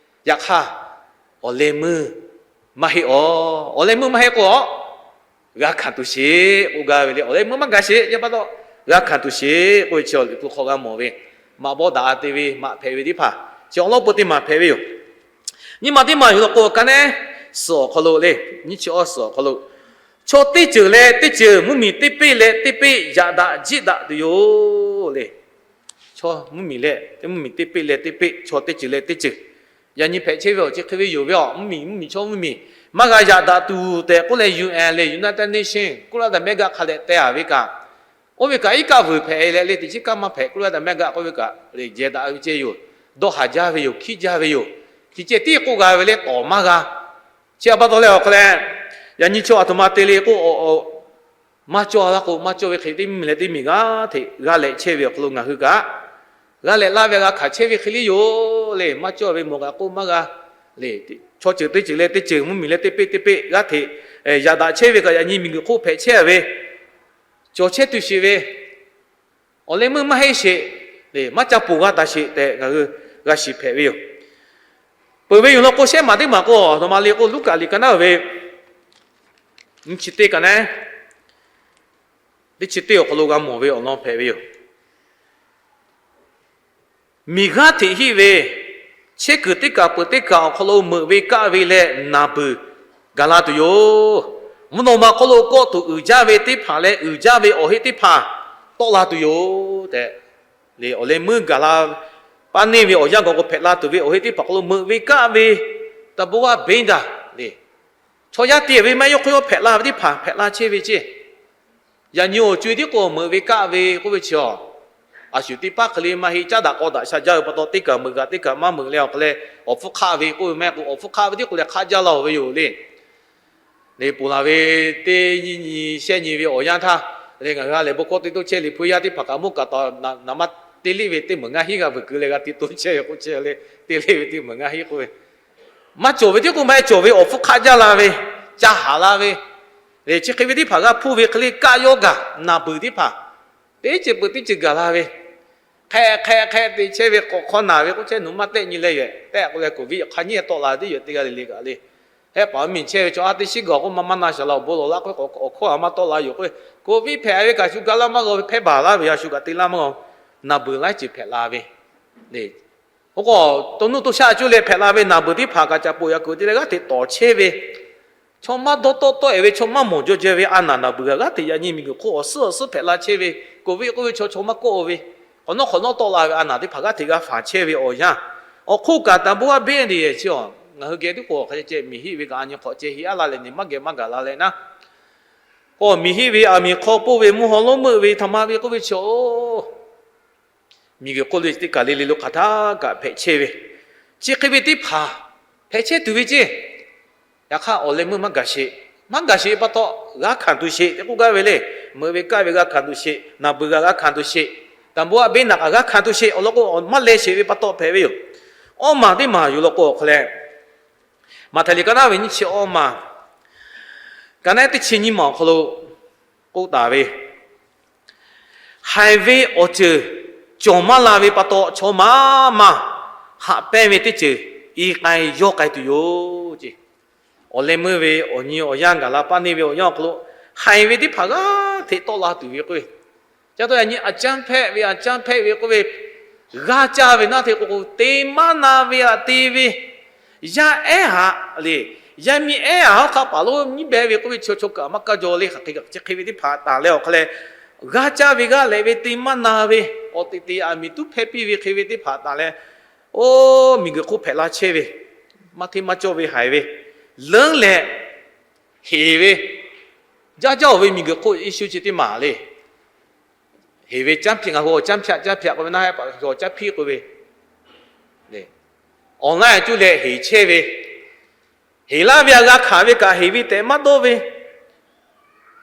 Yaꞈ hk'aˇ, awˬ leh meuˇ maˇ heˆ a. Awˬ leh meuˇ maˇ heˆ k'o a, g'a hkanˍ tuˬ sheˍ k'oˆ gaˇ ve le. Awˬ leh meuˇ maˇ gaˬ sheˍ, yaˇ pa taw, g'a hkanˍ tuˬ sheˍ k'oˆ ve chi awˬ liꞈ hpu hk'aw g'a mawˬ ve, maꞈ bawˆ daꞈ a te ve maꞈ hpehꞈ ve teˇ hpaˍ chi awˬ lawn peu teˇ maˬ hpehꞈ ve yoˬ. Nyi ma teˇ maˬ yuˬ law k'o, ka neˉ suhˍ awˬ hk'aw lo le, nyiˇ chi awˇ suhˍ awˬ hk'aw lo, chaw teˇ ceuˬ leh teˇ ceuˬ mvuhˇmiˬ teˇ peˆ leh teˇ peˆ yaꞈ daꞈ jiˆ daꞈ tuˬ yoˬ le. Chaw mvuhˇmiˬ leh, mvuhˇmiˬ teˇ peˆ leh teˇ peˆ, chaw teˇ ceuˬ leh teˇ ceuˬ, yaꞈ nyi hpehꞈ chehˇ ve awˬ chi hk'e ve yoˬ ve a. Mvuhˇmiˬ, mvuhˇmiˬ chaw mvuhˇmiˬ maˇ g'a yaꞈ daꞈ tuˬ tehꞈ k'oˆ leh, U N leh United Nation kuˇ laˇ daꞈ mehˆ g'aˆ hk'a dehꞈ teh a ve kaꞈ, oˇ ve kaꞈ iˉ kaˆ vuiˬ hpehꞈ leh le, teꞈ chiˉ kaˆ maˇ hpehꞈ kuˇ laˇ daꞈ mehˆ g'aˆ k'oˆ ve kaꞈ, jehˬ daꞈ ve ceh yoˬ. Dawˇ haˍ jaˇ ve yoˬ, hkiˉ jaˇ ve yoˬ. Chi ceh tiˉ k'oˆ g'a ve le, tawˍ maˇ g'a. Chi a pa taw leh awˬ hk'aw leh, yaꞈ nyi chaw aˬ htoꞈ ma te le k'o, maˇ cawˇ laˇ k'o, maˇ cawˇ ve hk'e teˇ miˬ leh teˇ miˬ g'aˇ hteꞈ g'a lehꞈ chehˇ ve awˬ hk'aw lo ngaˬ hui kaꞈ, g'a lehꞈ laˇ ve g'a hkanˍ chehˇ ve hk'e le yoˬ le. Maˇ cawˇ ve mawˬ kaꞈ k'oˆ maˇ g'a le. Chaw ceuˬ teˇ ceuˬ leh teˇ ceuˬ, mvuhˇmiˬ leh teˇ peˆ teˇ peˆ g'aˇ hteꞈ yaꞈ daꞈ chehˇ ve kaꞈ, yaꞈ nyi miˬguiˬ hk'oˆ hpehꞈ chehˇ a ve, cawˬ chehˇ tuˬ sheˍ ve, awˬ leh meuˇ maˇ heˆ sheˍ le, maˇ ca ponˬ g'a taˍ sheˍ tehꞈ ngaˬ hui g'a shiˍ hpehꞈ ve yoˬ. Peuˬ ve yoˬ law k'o, shehˉ maˬ teˇ maˬ k'o, aˬ htoꞈ ma le k'o, Luˉkaꞈ liꞈ ka naˉ ve nyiˇ chi teˇ ka neˉ teˇ chi teˇ awˬ hk'aw lo g'a mawˬ ve awˬ lawn hpehꞈ ve yoˬ. Miˬ g'aˇ hteꞈ hiˆ ve chehˇ kuiˬ teˇ kaˬ peuˬ teˇ kaˬ awˬ hk'aw lo meuꞈ ve kaˆ ve leh naˬ beuˬ gaˬ la tuˬ yoˬ. Mvuhˇ naw ma hk'oˆ lo kawˆ tuˬ uiˍ jaˇ ve teˇ hpaˍ leh uiˍ jaˇ ve awˬ heˆ teˇ hpaˍ tawˆ la tuˬ yoˬ tehꞈ, awˬ leh meuˇ gaˬ la, paˇ neˇ ve awˬ yanˇ gaˬ k'o hpehꞈ la tuˬ ve awˬ heˆ teˇ hpaˍ hk'aw lo meuꞈ ve kaˆ ve, taˇ bon g'a benˇ daꞈ le. Chaw yaˇ te ve maˇ yawˇ hk'aw yawˇ hpehꞈ la ve teˇ hpaˍ hpehꞈ la chehˇ ve ceˇ. Yaꞈ nyi awˬ co-e tiˉ k'o meuꞈ ve kaˆ ve k'oˆ ve chi a, a shu teˇ paˉ hk'e le maˇ heˆ, caˉ daꞈ k'aw daꞈ sha jaˇ ve pa taw, teˇ kaˬ meuꞈ kaꞈ teˇ kaˬ maˇ meuꞈ leh awˬ hk'aw leh, awˬ hpfuhˇ hk'aˆ ve k'oˆ ve maˇ heˆ k'o, awˬ hpfuhˇ hk'aˆ ve tiˉ k'o leh hk'aˆ jaˇ la-oˬ ve yoˬ le. Le ponˬ laˬ ve teˇ nyi nyi shehˆ nyi ve awˬ yanˇ htaˇ, le ngaˬ hui a lehˬ bon hkawˇ te toˇ chehˇ le, hpu yaˇ teˇ hpaˍ kaꞈ mvuhˇ kaꞈ taw naˍ ma teˇ leˇ ve teˇ meunˍ ngaˇ hinˉ g'a vuiˬ keu leh g'a te toˇ chehˇ ve k'oˆ chehˇ le, teˇ leˇ ve teˇ meunˍ ngaˇ hinˉ k'oˆ ve, maˇ cawˬ ve tiˉ k'o maˇ heˆ, cawˬ ve awˬ hpfuhˇ hk'aˆ jaˇ la ve, ca haˍ la ve, le chi hk'e ve teˇ hpaˍ g'a hpuˇ ve hk'e le, kaˆ yawˇ gaˬ, naˬ beuˬ teˇ hpaˍ teˇ ceuˬ peuˬ teˇ ceuˬ gaˬ la ve, hk'e hk'e hk'e te chehˇ ve k'awꞈ hk'awˇ naˬ ve k'oˆ chehˇ, nawˬ maˇ tehˆ nyi leh yehˬ tehˆ k'oˆ leh, COVID hk'a nyiˉ tawˆ la teˇ yehˬ teˇ g'aˇ le le kaꞈ le. Hehˆ paˍ mvuhˇmiˬ chehˇ ve chaw a teˇ shiˉ gaˬ k'o maˇ maˇ na shaˍ la awˬ bon lawˬ laˇ k'oˆ ve, awˬ hkawˇ a maˇ tawˆ la yoˬ k'oˆ ve, COVID hpehꞈ ve kaꞈ shu ga laˇ maˇ g'a ve, hpehˇ baˬ laˇ ve a shu kaꞈ te laˇ maˇ g'a, naˬ beuˬ laiˉ ceuˬ hpehꞈ la ve le. Oˇ k'o, to nuˇ to shaˆ cuˇ leh hpehꞈ la ve naˬ beuˬ teˇ hpaˍ kaꞈ ca poˬ yaꞈ kuiˬ te leh g'aˇ hteꞈ tawˍ chehˇ ve, chaw maˇ dawˇ tawˆ tawˆ-e ve, chaw maˇ mawˬ jaw jehˇ ve a naˬ naˬ beuˬ g'a g'aˇ hteꞈ yaꞈ nyi miˬguiˬ hk'oˆ awˬ suhˉ awˬ suhˉ hpehꞈ la chehˇ ve, COVID k'oˆ ve chaw chaw maˇ kawˆ-o ve, k'awꞈ nawˉ k'awꞈ nawˉ tawˆ la ve a naˬ teˇ hpaˍ g'aˇ hteꞈ g'a faˍ chehˇ ve awˬ yanˇ, awˬ hk'oˆ kaꞈ taˇ bon g'a benˇ le chi a, ngaˬ hui geh tiˉ k'o hk'a ceh miˬ hiˆ ve kaꞈ a nyi hk'awꞈ ceh hiˆ a laˇ leh ne maˇ geh maˇ gaˬ la leh naˉ, k'o miˬ hiˆ ve aˬ miˬ hk'aw poˇ ve mvuhˇ haw lonˉ meuˆ ve htaꞈ ma ve k'oˆ ve chi a, miˬguiˬ hk'oˆ lo teˇ kaˬ le le lo hk'aˬ htaˇ kaꞈ hpehꞈ chehˇ ve, chi hk'e ve teˇ hpaˍ hpehꞈ chehˇ tuˬ ve ceˇ. Yaꞈ hk'aˇ awˬ leh meuˇ maˇ gaˬ sheˍ. Maˇ gaˬ sheˍ pa taw g'a hkanˍ tuˬ sheˍ tehꞈ k'oˆ gaˇ ve le. Meuꞈ ve kaˆ ve g'a hkanˍ tuˬ sheˍ, naˬ beuˬ g'a g'a hkanˍ tuˬ sheˍ, taˍ bon a beˇ naˍ kaꞈ g'a hkanˍ tuˬ sheˍ awˬ lawn k'o, maˇ leh sheˍ ve pa taw hpehꞈ ve yoˬ. Awˇ maˬ teˇ maˬ yuˬ law k'o awˬ hk'aw leh, Maꞈhtehˍ liꞈ ka naˉ ve nyiˇ chi awˇ maˬ, ka naˉ teˇ chi nyiˇ maˬ awˬ hk'aw lo k'oˆ taˍ ve, haiˬ ve awˬ ceuˬ cawˬ maˇ la ve pa taw, chaw maˇ maˇ haꞈ pehnˇ ve teˇ ceuˬ i k'ai yawˇ k'ai tuˬ yoˬ ce. Awˬ leh meuˇ ve awˬ nyi awˬ yanˇ gaˬ la paˇ neˇ ve awˬ yanˇ awˬ hk'aw lo, haiˬ ve teˇ hpaˍ g'aˇ hteꞈ tawˆ la tuˬ ve k'oˆ ve, ca taw yaꞈ nyi a caˇ hpehˆ ve a caˇ hpehˆ ve k'oˆ ve, g'aˇ caˇ ve naˇ hteꞈ k'o k'o te maˇ na ve aꞈ te ve, yaˇ ehˉ haꞈ le, yaˇ miˇ ehˉ haꞈ hawˉ hk'aˆ paˍ lonˉ nyiˉ beh ve k'oˆ ve, chaw chaw kaꞈ maˇ kaˇ jaw le, hk'aˬ hk'e kaꞈ chi hk'e ve teˇ hpaˍ taˍ leh awˬ hk'aw leh, g'aˇ caˇ ve g'aˇ lehꞈ ve te maˇ na ve, awˬ teꞈ te aˬ miˍ tuˉ hpehˇ piˇ ve hk'e ve teˇ hpaˍ taˍ leh, oˇ miˬguiˬ hk'oˆ hpehꞈ la chehˇ ve, maˇ hteˇ maˇ cawˇ ve haiˬ ve, leuˉ leh heˍ ve, jaˇ jaˇ-oˬ ve miˬguiˬ hk'oˆ Yeˍsuˆ chi teˇ maˬ le. Heˍ ve caˇ hpiˆ, ngaˬ hui awˬ caˇ hpiˆ caˇ hpiˆ k'oˆ ve naˇ, ehˉ paˍ awˬ caˇ hpiˆ k'oˆ ve, online cuˇ leh heˍ chehˇ ve, heˍ laˇ ve aꞈ g'a hkanˍ ve kaꞈ heˍ ve tehꞈ maˇ dawˇ ve,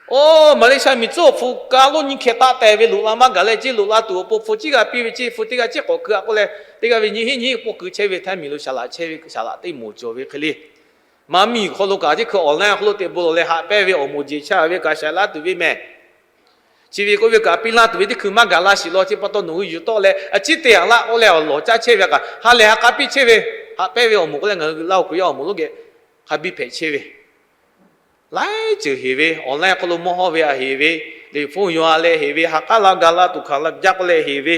oˇ Maˍleˍshaˍ miˬ tcuhˉ awˬ hpu ka lonˉ nyi hkeh taˆ tehˍ ve loꞈ la maˇ gaˬ leh ceˇ, loꞈ la tuˬ awˬ pon hpu ciˉ g'a piˇ ve ceˇ, hpu teˇ g'aˇ ciˉ k'awꞈ keu-a k'oˆ leh, teˇ g'aˇ ve nyi hiˉ nyi hiˉ k'oˆ keu chehˇ ve, htaiˇ miˬ lo saˍ laꞈ chehˇ ve, saˍ laꞈ teˇ moˍ cawˬ ve hk'e le. Maˇ miˬ hk'aw lo kaꞈ teˇ hkui awˬ laˇ hk'aw lo teꞈ bon lawˬ leh haꞈ pehnˇ ve awˬ moˍ jeˬ chaˇ ve kaꞈ shaiˍ laˇ tuˬ ve mehˍ. Chi ve k'oˆ ve kaꞈ piˇ laˇ tuˬ ve teˇ hkui maˇ gaˬ la shiˍ law, chi pa taw nawˬ hui yuˬ tawˆ leh a ciˉ te aꞈ laˇ k'oˆ leh awˬ lawˬ caˇ chehˇ ve kaꞈ ha lehˬ ha k'a piˇ chehˇ ve, haꞈ pehnˇ ve awˬ moˍ k'oˆ leh ngaˬ hui Laˇ huˍ Hkriꞈ yaˇ awˬ moˍ lonˉ geh hk'a biˇ hpehꞈ chehˇ ve laiˉ ceuˬ heˍ ve, awˬ laˇ hk'aw lo mawˇ hawˇ ve aꞈ heˍ ve, liꞈ hpu yuˬ-a leh heˍ ve, ha k'aˉ la ga la tuˬ hkanˍ la jaˇ k'oˆ leh heˍ ve,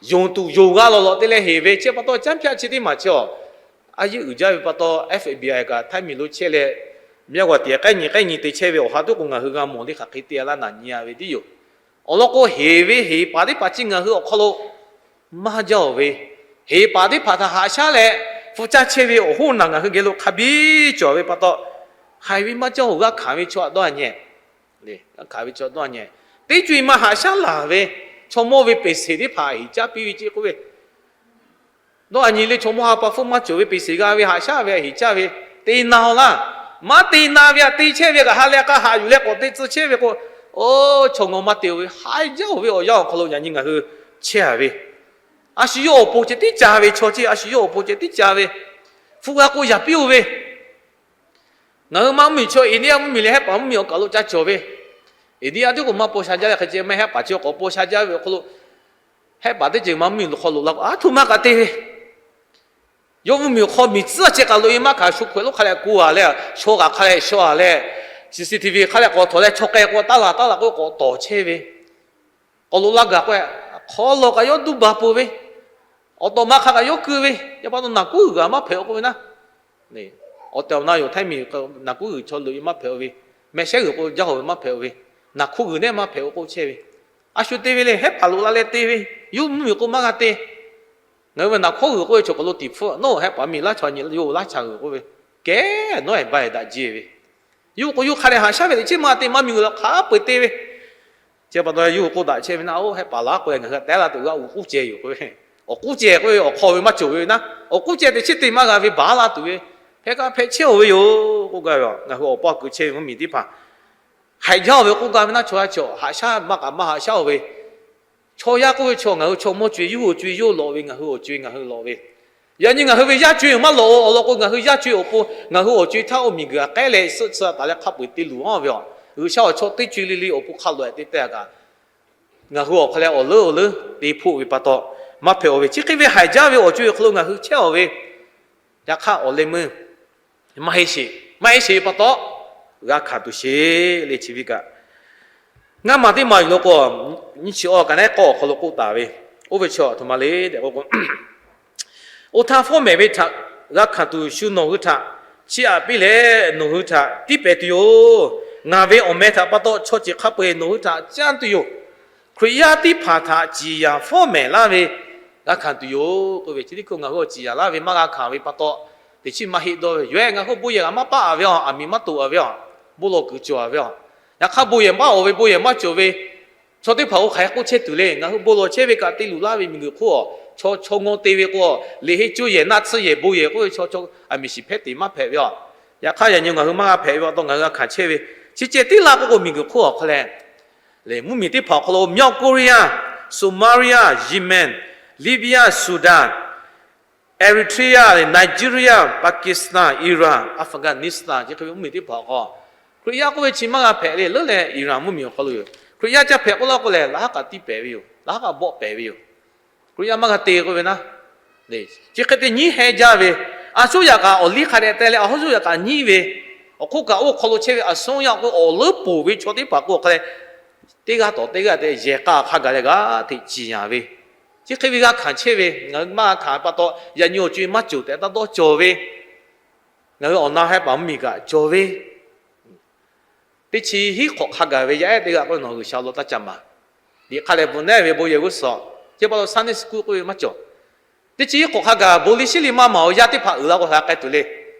yonˍ tuˬ yonˍ g'a lawˬ lawꞈ te leh heˍ ve, chi pa taw caˇ hpiˆ chi teˇ maˬ chi awˬ, a yeˇ uiˍ jaˇ ve pa taw F B I kaꞈ htaiˇ miˬ lo chehˇ leh, myaˇ g'aꞈ tiꞈ k'ehˉ nyi k'ehˉ nyi te chehˇ ve awˬ ha tuˉ k'o ngaˬ hui g'a mawˬ le, hk'aˬ hk'e te-a laˇ naˬ nyi-a ve tiˉ yoˬ. Awˬ lawn k'o heˍ ve heˍ paˍ teˇ hpaˍ chi ngaˬ hui awˬ hk'aw lo maˇ jaˇ-oˬ ve, heˍ paˍ teˇ hpaˍ htaꞈ haꞈ shaˉ leh hpu caˇ chehˇ ve awˬ hoˉ naˬ ngaˬ hui geh lo hk'a biˇ cawˬ ve pa taw, haiˬ ve maˇ jaˇ-oˬ, g'aˇ hkanˍ ve chaw htaꞈ dawˇ-a nyi. G'aˇ hkanˍ ve chaw dawˇ-a nyi. Teˇ co-e maˇ haꞈ shaˉ laˬ ve, chaw mawˇ ve peˬ seˍ teˇ hpaˍ heˍ caˇ piˇ ve ceˇ k'oˆ ve, dawˇ-a nyi le, chaw mawˇ ha pa hpfuhˇ maˇ cawˬ ve peˬ seˍ g'a ve haꞈ shaˉ ve heˍ caˇ ve, te na-oˬ laˇ. Maˇ te na ve aꞈ te chehˇ ve kaꞈ ha lehˬ k'a haꞈ yuˬ leh k'awꞈ te tcuh chehˇ ve k'o, oˇ chaw ngawˬ maˇ te-o ve, ha jaˇ-oˬ ve awˬ yanˇ awˬ hk'aw lo yaꞈ nyi ngaˬ hui chehˇ-a ve, a shu yawˇ awˬ pon ceh tiˉ ca ve chaw ceˇ, a shu yawˇ awˬ pon ceh tiˉ ca ve, hpu g'a k'o yaꞈ piˇ-oˬ ve, ngaˬ hui maˇ mvuhˇmiˬ chaw India mvuhˇmiˬ leh Hehˉ paˍ mvuhˇmiˬ awˬ kaˬ lo ca cawˬ ve, India teˇ k'o maˇ paw sha jaˇ leh hk'e ceh maˇ Hehˉ paˍ chi k'awꞈ paw sha jaˇ ve awˬ hk'aw lo, Hehˉ paˍ teˇ ceuˬ maˇ mvuhˇmiˬ lo hk'aw loꞈ la k'o a htoꞈ ma kaꞈ te ve, yawˇ mvuhˇmiˬ awˬ hk'aw miˬ tcuhˉ ceh kaꞈ loꞈ-e maˇ hkanˍ, shu hk'aw lo hk'a leh ku-a leh, shaw kaꞈ hk'a leh shaw-a leh, C C T V hk'a leh k'awꞈ htawnˍ leh chaw k'ai k'o taˇ laˬ taˇ laˬ k'oˆ k'awꞈ tawˍ chehˇ ve, k'awꞈ loꞈ la gaˬ k'o, hk'aw lawˬ kaꞈ yawˇ duˇ baˬ peuˬ ve, awˬ tawꞈ ma hk'a kaꞈ yawˇ keu ve, yaꞈ pa taw naˬ kuˉ g'uiˬ g'aꞈ maˇ hpehꞈ-o k'oˆ ve naˉ. Awˬ tehˬ awˬ na yoˬ, htaiˇ miˬ naˬ kuˉ g'uiˬ chaw loꞈ-e maˇ hpehꞈ-o ve, mehˆ shehˉ g'uiˬ k'o jaˇ-oˬ ve maˇ hpehꞈ-o ve, naˬ hkuˇ g'uiˬ nehˆ maˇ hpehꞈ-o k'oˆ chehˇ ve, a shu te ve le, Hehˉ paˍ loꞈ la leh te ve, yawˇ mvuhˇmiˬ k'o maˇ g'a te. Ngaˬ hui ve naˬ hkuˇ g'uiˬ k'oˆ ve chaw k'awꞈ lo tiꞈ hpfuhˇ, nawˬ Hehˉ paˍ miˬ laˇ chaw nyi yawˇ laˇ cha g'uiˬ k'oˆ ve, kehˉ nawˉ-ehˍ ba-ehˍ daꞈ jeˇ ve, yawˇ k'o yawˇ hk'a dehꞈ haꞈ shaˉ ve teꞈ chiˉ maˇ te, maˇ miˬ g'uiˬ la hk'a peu-eˬ te ve, chi pa taw yawˇ hui k'oˆ daꞈ chehˇ ve naˉ, oˇ Hehˉ paˍ laˬ k'o ngaˬ hui a tehˉ la tuˬ g'a uiˍ k'uˉ ceh yoˬ k'oˆ ve, awˬ k'uˉ ceh k'oˆ ve awˬ hk'aw ve maˇ cawˬ ve naˉ, awˬ k'uˉ ceh teꞈ chiˉ te maˇ g'a ve baˬ laˇ tuˬ ve, hpehꞈ kaꞈ hpehꞈ chehˇ-oˬ ve yoˬ k'oˆ gaˇ ve, ngaˬ hui awˬ paˇ kuiˬ chehˇ ve mvuhˇmiˬ teˇ hpaˍ haiˬ jaˇ-oˬ ve k'oˆ gaˇ ve naˉ, chaw yaˇ chi haꞈ shaˉ maˇ kaꞈ maˇ haꞈ shaˉ-oˬ ve, chaw yaˇ k'oˆ ve chaw ngaˬ hui chaw mawˇ co-e yawˇ hui co-e yawˇ lawꞈ ve, ngaˬ hui awˬ co-e ngaˬ hui lawꞈ ve, yaꞈ nyi ngaˬ hui ve yaˇ co-e maˇ lawꞈ-o. Awˬ lawn k'o ngaˬ hui yaˇ co-e awˬ pon ngaˬ hui awˬ co-e htaˇ oˇ miˬguiˬ aꞈ k'ehˉ leh suhˆ tcuh-a taˍ leh hk'a peu-eˬ te luˬ-a ve, G'uiˬsha awˬ chaw teˇ co-e le le awˬ pon hk'a lawꞈ-e te teh-a kaꞈ, ngaˬ hui awˬ hk'a leh awˬ leuˉ awˬ leuˉ te hpfuhˆ ve pa taw, maˇ hpehꞈ-oˬ ve, chi hk'e ve haiˬ jaˇ ve awˬ co-e awˬ hk'aw lo ngaˬ hui chehˇ-oˬ ve, yaꞈ hk'aˇ awˬ leh meuˇ maˇ heˆ sheˍ, maˇ heˆ sheˍ ve pa taw, g'a hkanˍ tuˬ sheˍ le chi ve kaꞈ, ngaˇ maˬ teˇ maˬ yuˬ law k'o, nyiˇ chi awˇ ka naˉ k'awˇ awˬ hk'aw lo k'oˆ taˍ ve, oˇ ve chi aˬ htoꞈ ma le tehꞈ k'o k'o, oˇ htaˇ fawˉ mehˍ ve htaꞈ g'a hkanˍ tuˬ shu nawˬ hui htaꞈ chiˇ aꞈ piˇ leh, nawˬ hui htaꞈ tiˉ pehˍ tuˬ yoˬ. Ngaˬ ve awˬ meh htaꞈ pa taw chaw ceuˬ hk'a peu-eˬ nawˬ hui htaꞈ canˇ tuˬ yoˬ. Hkriꞈ yaˇ teˇ hpaˍ htaꞈ ciˍ yanˍ fawˉ mehˍ laˇ ve g'a hkanˍ tuˬ yoˬ k'oˆ ve, chi teˇ hkui ngaˬ hui awˬ ciˍ yanˍ laˇ ve maˇ g'a hkanˍ ve pa taw, teꞈ chiˉ maˇ heˆ dawˇ ve yoˬ. Ngaˬ hui bon yehˬ g'aꞈ maˇ paˆ-a ve a, aˬ miˍ maˇ toꞈ-a ve a, bon lawˬ kuiˬ cawˬ-a ve a, yaꞈ hk'aˇ bon yehˬ maˇ awˬ ve bon yehˬ maˇ cawˬ ve chaw teˇ hpaˍ-oˬ, hk'aˬ hk'e k'oˆ chehˇ tuˬ le. Ngaˬ hui bon lawˬ chehˇ ve kaꞈ te luˬ laˇ ve miˬguiˬ hk'oˆ a, chaw chaw ngaw te ve k'o, liꞈ heˆ coˇ yehˬ naˆ tsuhˇ yehˬ bon yehˬ k'oˆ ve chaw chaw aˬ miˍ shiˍ hpehˇ teꞈ maˇ hpehꞈ ve a. Yaꞈ hk'aˇ yaꞈ nyi ngaˬ hui maˇ g'a hpehꞈ ve pa taw ngaˬ hui g'a hkanˍ chehˇ ve, chi ceh tiˉ laˇ k'oˆ k'o miˬguiˬ hk'oˆ awˬ hk'aw leh, le mvuhˇmiˬ teˇ hpaˍ awˬ hk'aw lo Myaw Koˇriˇyaˇ, Soˍmaˍriˇyaˇ, Yeˍmenˍ, Liˇbiˇyaˇ, Suˍdanˍ, Eritrea, Nigeria, Pakistan, Iran, Afghanistan chi hk'e ve mvuhˇmiˬ teˇ hpaˍ awˬ hk'aw, Hkriꞈ yaˇ k'oˆ ve chi maˇ g'a hpehꞈ le. Leuˉ leh Iran mvuhˇmiˬ awˬ hk'aw lo yoˬ. Hkriꞈ yaˇ ca hpehꞈ k'oˆ laˇ k'o lehˬ, laꞈ haˉ kaꞈ tiˇ pehˍ ve yoˬ. Laꞈ haˉ kaꞈ bawˆ pehˍ ve yoˬ. Hkriꞈ yaˇ maˇ g'a te k'oˆ ve naˉ, chi hk'e te nyiˉ heh jaˇ ve, a shuˉ yaꞈ kaꞈ awˬ liˇ hk'a dehꞈ te leh a hawˉ shuˉ yaꞈ kaꞈ nyiˉ ve, awˬ hk'oˆ kaꞈ oˇ hk'aw lo chehˇ ve a suˉ yaꞈ k'o awˬ leuˉ poˬ ve chaw teˇ hpaˍ k'o hk'a leh, teˇ g'aˇ tawˬ teˇ g'aˇ te yehˬ k'a hk'a gaˬ leh g'aˇ hteꞈ ciˍ yanˍ ve, chi hk'e ve g'a hkanˍ chehˇ ve, ngaˬ hui maˇ g'a hkanˍ pa taw yaꞈ nyi awˬ co-e maˇ cawˬ tehꞈ taˇ dawˇ cawˬ ve, ngaˬ hui awˬ na heh paˍ mvuhˇmiˬ kaꞈ cawˬ ve, teˇ chi hiˉ hk'awꞈ hk'a gaˬ ve yaˇ ehˉ teˇ g'aˇ k'oˆ ve nawˬ G'uiˬsha lo taˇ ca maˍ. Liꞈ hk'a lehˬ bvuhꞈ neˉ ve bon yehˬ g'uˇ suhˍ, chi pa taw Sunday school k'oˆ ve maˇ cawˬ. Teˇ chi hiˉ hk'awꞈ hk'a gaˬ bon liˇ shiˉ liˇ maˇ maˍ awˬ yaˇ teˇ hpaˍ uiˍ la k'o hk'a k'ai tuˬ le.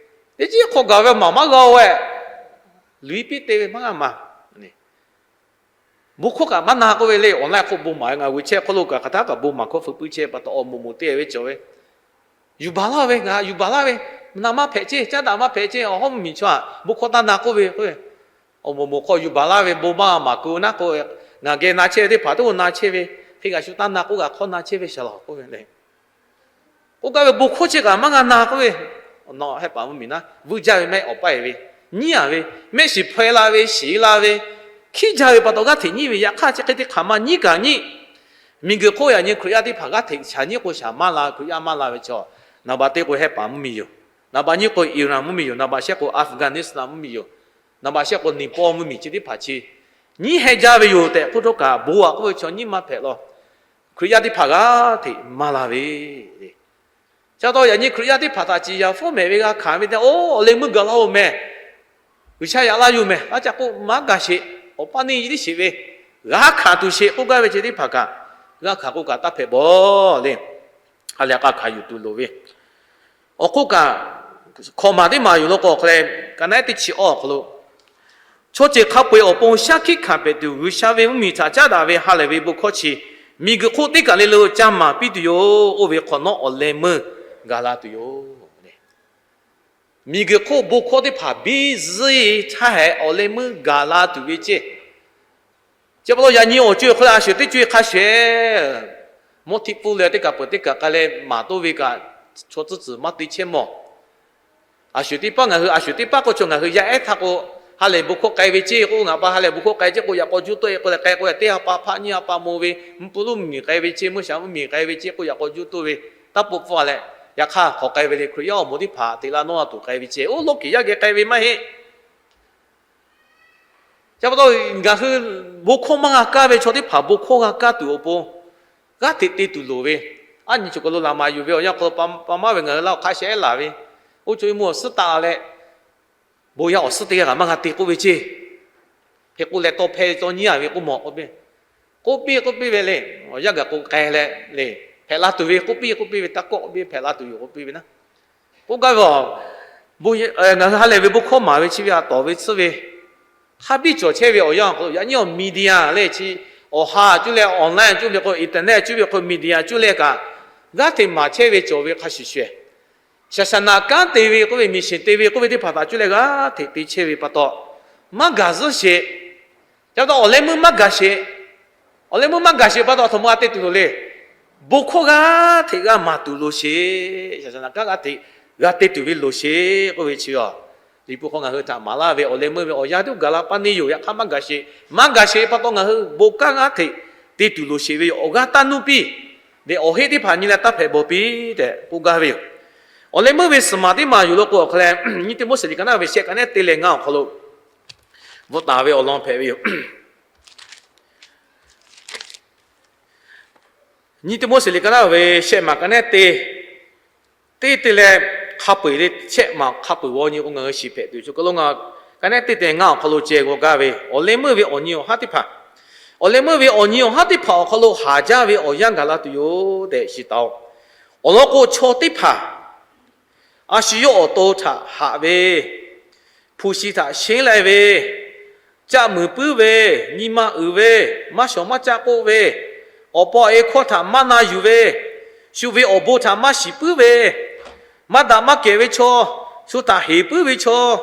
Teˇ chi hiˉ hk'awꞈ gaˬ ve maˍ maˇ g'a-o ehˉ, luˬ piˇ te ve maˇ g'a maˍ. Bon hkawˇ kaꞈ maˇ na k'oˆ ve le. Awˬ laˇ hk'oˆ bon maˍ ve, ngaˬ g'uiˬ chehˇ hk'oˆ lo kaꞈ hk'aˬ htaˇ kaꞈ bon maˍ hkawˇ hpui puiˉ chehˇ pa taw awˬ moˍ moˍ te ve cawˬ ve, yuˬ baˬ laˇ ve, ngaˬ yuˬ baˬ laˇ ve, naˍ maˇ hpehꞈ ceˇ, caˉ daꞈ maˇ hpehꞈ ceˇ, awˬ hawˉ mvuhˇmiˬ chaw htaꞈ bon hkawˇ taˇ na k'oˆ ve k'o, awˬ moˍ moˍ hk'aw yuˬ baˬ laˇ ve bon maˇ maˍ keu naˉ k'o, ngaˬ geh na chehˇ ve teˇ hpaˍ teˇ g'aˇ na chehˇ ve, hk'e g'a shu taˇ na k'oˆ g'a hk'awˇ na chehˇ ve shaˍ laꞈ k'oˆ ve le. K'oˆ gaˇ ve bon hkawˇ chi kaꞈ maˇ g'a na k'oˆ ve, nawˬ heh paˍ mvuhˇmiˬ naˉ vuiˇ jaˇ ve maˇ heˆ, awˬ paˇ e ve, nyiˉ a ve, mehˆ shiˍ hpaw la ve, shiˍ la ve, hkiˉ jaˇ ve pa taw g'aˇ hteꞈ nyiˉ ve, yaꞈ hk'aˇ chi hk'e te hk'aˬ ma nyiˉ kaꞈ nyiˉ, miˬguiˬ hk'oˆ yaꞈ nyi Hkriꞈ yaˇ teˇ hpaˍ g'aˇ hteꞈ shaˍ nyiˉ k'o shaˍ maˇ la, Hkriꞈ yaˇ maˇ la ve chaw, naˍ baˬ teˇ k'o heh paˍ mvuhˇmiˬ yoˬ. Naˍ baˬ nyiˇ k'o Iran mvuhˇmiˬ yoˬ. Naˍ baˬ shehˆ k'o Afghanistan mvuhˇmiˬ yoˬ. Naˍ baˬ shehˆ k'o Nepal mvuhˇmiˬ chi teˇ hpaˍ chi nyiˉ heh jaˇ ve yoˬ tehꞈ k'oˆ htawˇ kaꞈ, bon aꞈ k'oˆ ve chaw nyiˉ maˇ hpehꞈ law. Hkriꞈ yaˇ teˇ hpaˍ g'aˇ hteꞈ maˇ la ve le. Chi pa taw yaꞈ nyi Hkriꞈ yaˇ teˇ hpaˍ htaꞈ ciˍ yanˍ fawˉ mehˍ ve g'a hkanˍ ve tehꞈ, oˇ, awˬ leh meuˇ gaˬ laˇ-oˬ mehˍ, G'uiˬsha yaꞈ laˇ yoˬ mehˍ, a ca k'oˆ maˇ gaˬ sheˍ, awˬ paˇ neˇ yiˇ tiˉ sheˍ ve, g'a hkanˍ tuˬ sheˍ k'oˆ gaˇ ve chi teˇ hpaˍ kaꞈ, g'a hkanˍ k'o kaꞈ taˇ hpehꞈ bawˬ le. Ha lehˬ k'a hkanˍ yuˬ tuˬ loˍ ve, awˬ hk'oˆ kaꞈ hkawꞈ maˍ teˇ maˍ yoˬ law k'o, awˬ hk'aw leh ka naˉ teˇ chi awˇ awˬ hk'aw lo, chaw ceuˬ hk'a peu-eˬ awˬ pon shaˉ hkiˆ hkanˍ pehꞈ tuˬ, G'uiˬsha ve mvuhˇmiˬ htaꞈ caˉ daꞈ ve ha lehˬ ve bon hkawˇ chi, miˬguiˬ hk'oˆ teˇ kaˬ le lo ca maˍ piˇ tuˬ yoˬ. Oˇ ve hk'awꞈ nawˉ awˬ leh meuˇ gaˬ la tuˬ yoˬ. Miˬguiˬ hk'oˆ bon hkawˇ teˇ hpaˍ biˇ zuhˆ e htaˇ hehꞈ awˬ leh meuˇ gaˬ la tuˬ ve ceˇ. Chi pa taw yaꞈ nyi awˬ co-e hk'aw leh a shuˍ teˇ co-e hk'a shuˍ, mawˇ htiˆ pfuhˇ leh teˇ kaˬ peuˬ teˇ kaˬ k'ai leh maˍ toˇ ve kaꞈ, chaw tcuhˉ tcuhˬ maˇ te chehˇ mawˬ. A shuˍ teˇ paˉ ngaˬ hui, a shuˍ teˇ paˉ k'oˆ chaw ngaˬ hui yaˇ ehˉ htaˇ k'o, ha lehˬ bon hkawˇ k'ai ve ceˇ k'o, ngaˬ pa ha lehˬ bon hkawˇ k'ai ceˇ k'o, yaꞈ k'aw juˇ tawˆ e k'o leh k'ai k'o, teˇ ha pa hpaˆ nyiˇ ha pa mo ve, mvuhˇ puˇ lonˉ mvuhˇmiˬ k'ai ve ceˇ, mvuhˇ shaˍ mvuhˇmiˬ k'ai ve ceˇ k'o, yaꞈ k'aw juˇ tawˆ ve, taˇ peuˬ pfuhˇ a leh, yaꞈ hk'aˇ hk'awꞈ k'ai ve le. Hkriꞈ yaˇ awˬ moˍ teˇ hpaˍ teꞈ la nawˇ la tuˬ k'ai ve ceˇ, oˇ lawˇ kiˬ yaˇ geh k'ai ve maˇ heˆ. Chi pa taw ngaˬ hui bon hkawˇ maˇ g'a kaˇ ve chaw teˇ hpaˍ bon hkawˇ g'a kaˇ tuˬ awˬ pon g'aˇ hteꞈ te tuˬ loˍ ve, aˉ nyi cawˬ kaˬ lo laꞈ maˍ yuˬ ve awˬ yanˇ hk'aw lo pa maˇ ve ngaˬ hui laˇ awˬ hk'aˇ shehˉ laˬ ve, oˇ co-e mvuhˇ awˬ suhˉ taˆ leh, bon yaˇ awˬ suhˉ teˇ g'aˇ kaꞈ maˇ g'a te k'oˆ ve ceˇ. Hk'e k'oˆ leh tawˇ hpehˇ tawˇ nyiˉ a ve k'oˆ mawˬ k'oˆ piˇ, k'oˆ piˇ k'oˆ piˇ ve le. Awˬ yanˇ gaˬ k'o k'ai leh le, hpehꞈ la tuˬ ve k'oˆ piˇ k'oˆ piˇ ve, taˇ kawˆ k'oˆ piˇ, hpehꞈ la tuˬ yoˬ k'oˆ piˇ ve naˉ. K'oˆ gaˇ ve, ngaˬ hui ha lehˬ ve bon hkawˇ maˍ ve chi ve a tawˍ ve tsuhˇ ve, hk'a biˇ cawˬ chehˇ ve awˬ yanˇ awˬ hk'aw lo yaꞈ nyi awˬ media le chi, awˬ ha cuˇ leh online cuˇ ve k'o, internet cuˇ ve k'o, media cuˇ leh kaꞈ, g'aˇ hteꞈ maˍ chehˇ ve cawˬ ve hk'a shuˍ shuˍ, shaˍ shaˍ naꞈ kanˉ te ve k'oˆ ve, miˬ shiˍ te ve k'oˆ ve teˇ hpaˍ htaꞈ cuˇ leh g'aˇ hteꞈ te chehˇ ve pa taw, maˇ gaˬ zuhˆ sheˍ. Chi pa taw awˬ leh meuˇ maˇ gaˬ sheˍ. Awˬ leh meuˇ maˇ gaˬ sheˍ pa taw a htoꞈ ma g'a te tuˬ loˍ le. Bon hkawˇ g'aˇ hteꞈ g'a maˍ tuˬ loˍ sheˍ. Shaˍ shaˍ naꞈ kanˉ g'aˇ hteꞈ g'a te tuˬ ve loˍ sheˍ k'oˆ ve chi a, Liꞈ hpu hk'aw ngaˬ hui htaꞈ maˍ laˇ ve awˬ leh meuˇ ve awˬ yanˇ tuˬ gaˬ la paˇ neˇ yoˬ. Yaꞈ hk'aˇ maˇ gaˬ sheˍ. Maˇ gaˬ sheˍ pa taw ngaˬ hui bon kanˉ g'aˇ hteꞈ te tuˬ loˍ sheˍ ve yoˬ. Awˬ g'aˇ taˇ nuˇ piˇ. Leh awˬ heˆ teˇ hpaˍ nyi leh taˇ hpehꞈ bawˬ piˇ tehꞈ k'oˆ gaˇ ve yoˬ. Awˬ leh meuˇ ve suhˍ maˬ teˇ maˬ yoˬ law k'o, awˬ hk'aw leh nyiˇ Tiˆmoˉseˍ liꞈ ka naˉ ve shehˆ ka nehˉ te leh ngaˇ awˬ hk'aw lo bvuhꞈ taˍ ve awˬ lawn hpehꞈ ve yoˬ. Nyiˇ Tiˆmoˉseˍ liꞈ ka naˉ ve shehˆ maˬ ka nehˉ te, teˇ te leh hk'a peu-eˬ le, shehˆ maˬ hk'a peu-eˬ g'aw nyi k'o ngaˬ hui shiˍ hpehꞈ tuˬ yoˬ. Ka lo ngaˬ ka nehˉ teˇ te ngaˇ awˬ hk'aw lo ceh g'aw gaˇ ve, awˬ leh meuˇ ve awˬ nyi awˬ haˉ teˇ hpaˍ, awˬ leh meuˇ ve awˬ nyi awˬ haˉ teˇ hpaˍ awˬ hk'aw lo haˍ jaˇ ve awˬ yanˇ gaˬ la tuˬ yoˬ tehꞈ shiˍ taˍ-oꞈ. Awˬ lawn k'o, chaw teˇ hpaˍ a shu yawˇ awˬ to htaꞈ haꞈ ve, hpu shi htaꞈ sheˉ lai ve, caˆ muiˍ puiˉ ve, nyi ma uiˍ ve, maˇ shawˍ maˇ caˆ k'oˆ ve, awˬ pa awˬ e hkawˇ htaꞈ maˇ na yuˬ ve, shu ve awˬ bon htaꞈ maˇ shiˍ puiˉ ve, maˇ daꞈ maˇ kehˬ ve chaw, shu htaꞈ heˍ puiˉ ve chaw,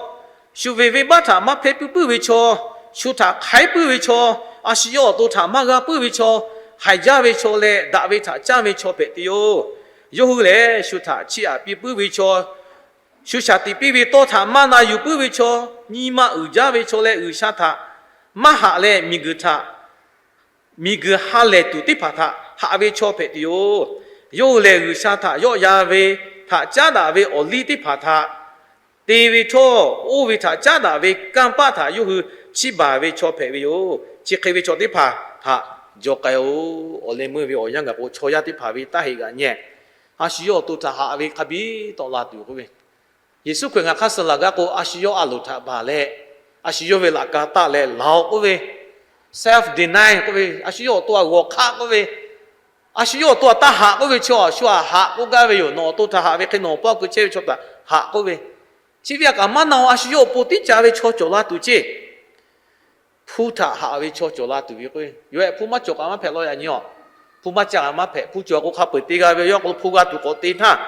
shu ve venˇbaˆ htaꞈ maˇ hpehˇ puiˉ puiˉ ve chaw, shu htaꞈ hk'aiˉ puiˉ ve chaw, a shu yawˇ awˬ to htaꞈ maˇ g'a puiˉ ve chaw, haiˬ jaˇ ve chaw leh daꞈ ve htaꞈ caˇ ve chaw hpehꞈ tuˬ yoˬ. Yawˇ hui lehˬ, shu htaꞈ chiˇ aꞈ piˇ puiˉ ve chaw, shu shaˍ tiꞈ piˇ ve tawˇ htaꞈ maˇ na yuˬ puiˉ ve chaw, nyi ma uiˍ jaˇ ve chaw leh G'uiˬsha htaꞈ maˇ haꞈ leh, miˬguiˬ htaꞈ, miˬguiˬ ha lehˬ tuˬ teˇ hpaˍ htaꞈ haꞈ ve chaw hpehꞈ tuˬ yoˬ. Yawˇ hui lehˬ, G'uiˬsha htaꞈ yawˆ yan ve htaꞈ caˉ daꞈ ve awˬ liˇ teˇ hpaˍ htaꞈ te ve htawˇ, oˇ ve htaꞈ caˉ daꞈ ve kanˇ paˆ htaꞈ yawˇ hui chiˇ baˬ ve chaw hpehꞈ ve yoˬ. Chi hk'e ve chaw teˇ hpaˍ htaꞈ jaw k'ai-o. Awˬ leh meuˇ ve awˬ yanˇ gaˬ k'o, chaw yaˇ teˇ hpaˍ ve taˇ heꞈ g'aꞈ nyehˇ. A shu yawˇ awˬ to htaꞈ haꞈ ve hk'a biˇ tawˆ la tuˬ yoˬ k'oˆ ve, Yeˍsuˆ Hkriꞈ ngaˬ hk'aˇ suh laˬ gaˇ k'o, a shu yawˇ a loˍ htaꞈ baˬ leh, a shu yawˇ ve laꞈ ka taˆ leh laˬ-oꞈ k'oˆ ve, self deny k'oˆ ve, a shu yawˇ awˬ to htaꞈ g'awˬ hk'aˆ k'oˆ ve, a shu yawˇ awˬ to htaꞈ taˇ haꞈ k'oˆ ve chaw, a shu htaꞈ haꞈ k'oˆ gaˇ ve yoˬ. Nawˬ awˬ to htaꞈ haꞈ ve hk'e nawˬ awˬ paw kuˬ chehˇ ve chaw htaꞈ haꞈ k'oˆ ve, chi ve a kaꞈ maˇ na-o. A shu yawˇ awˬ pon tiˉ ca ve chaw cawˬ la tuˬ ceˇ. Hpu htaꞈ haꞈ ve chaw cawˬ la tuˬ ve k'o, yawˇ ehˉ hpu maˇ cawˬ kaꞈ maˇ hpehꞈ law yaꞈ nyi-oˬ. Hpu maˇ ca kaꞈ maˇ hpehꞈ. Hpu cawˬ k'o, hk'a peu-eˬ te g'a ve yawˇ hk'aw lo hpu g'a tuˬ k'awꞈ te htaˇ,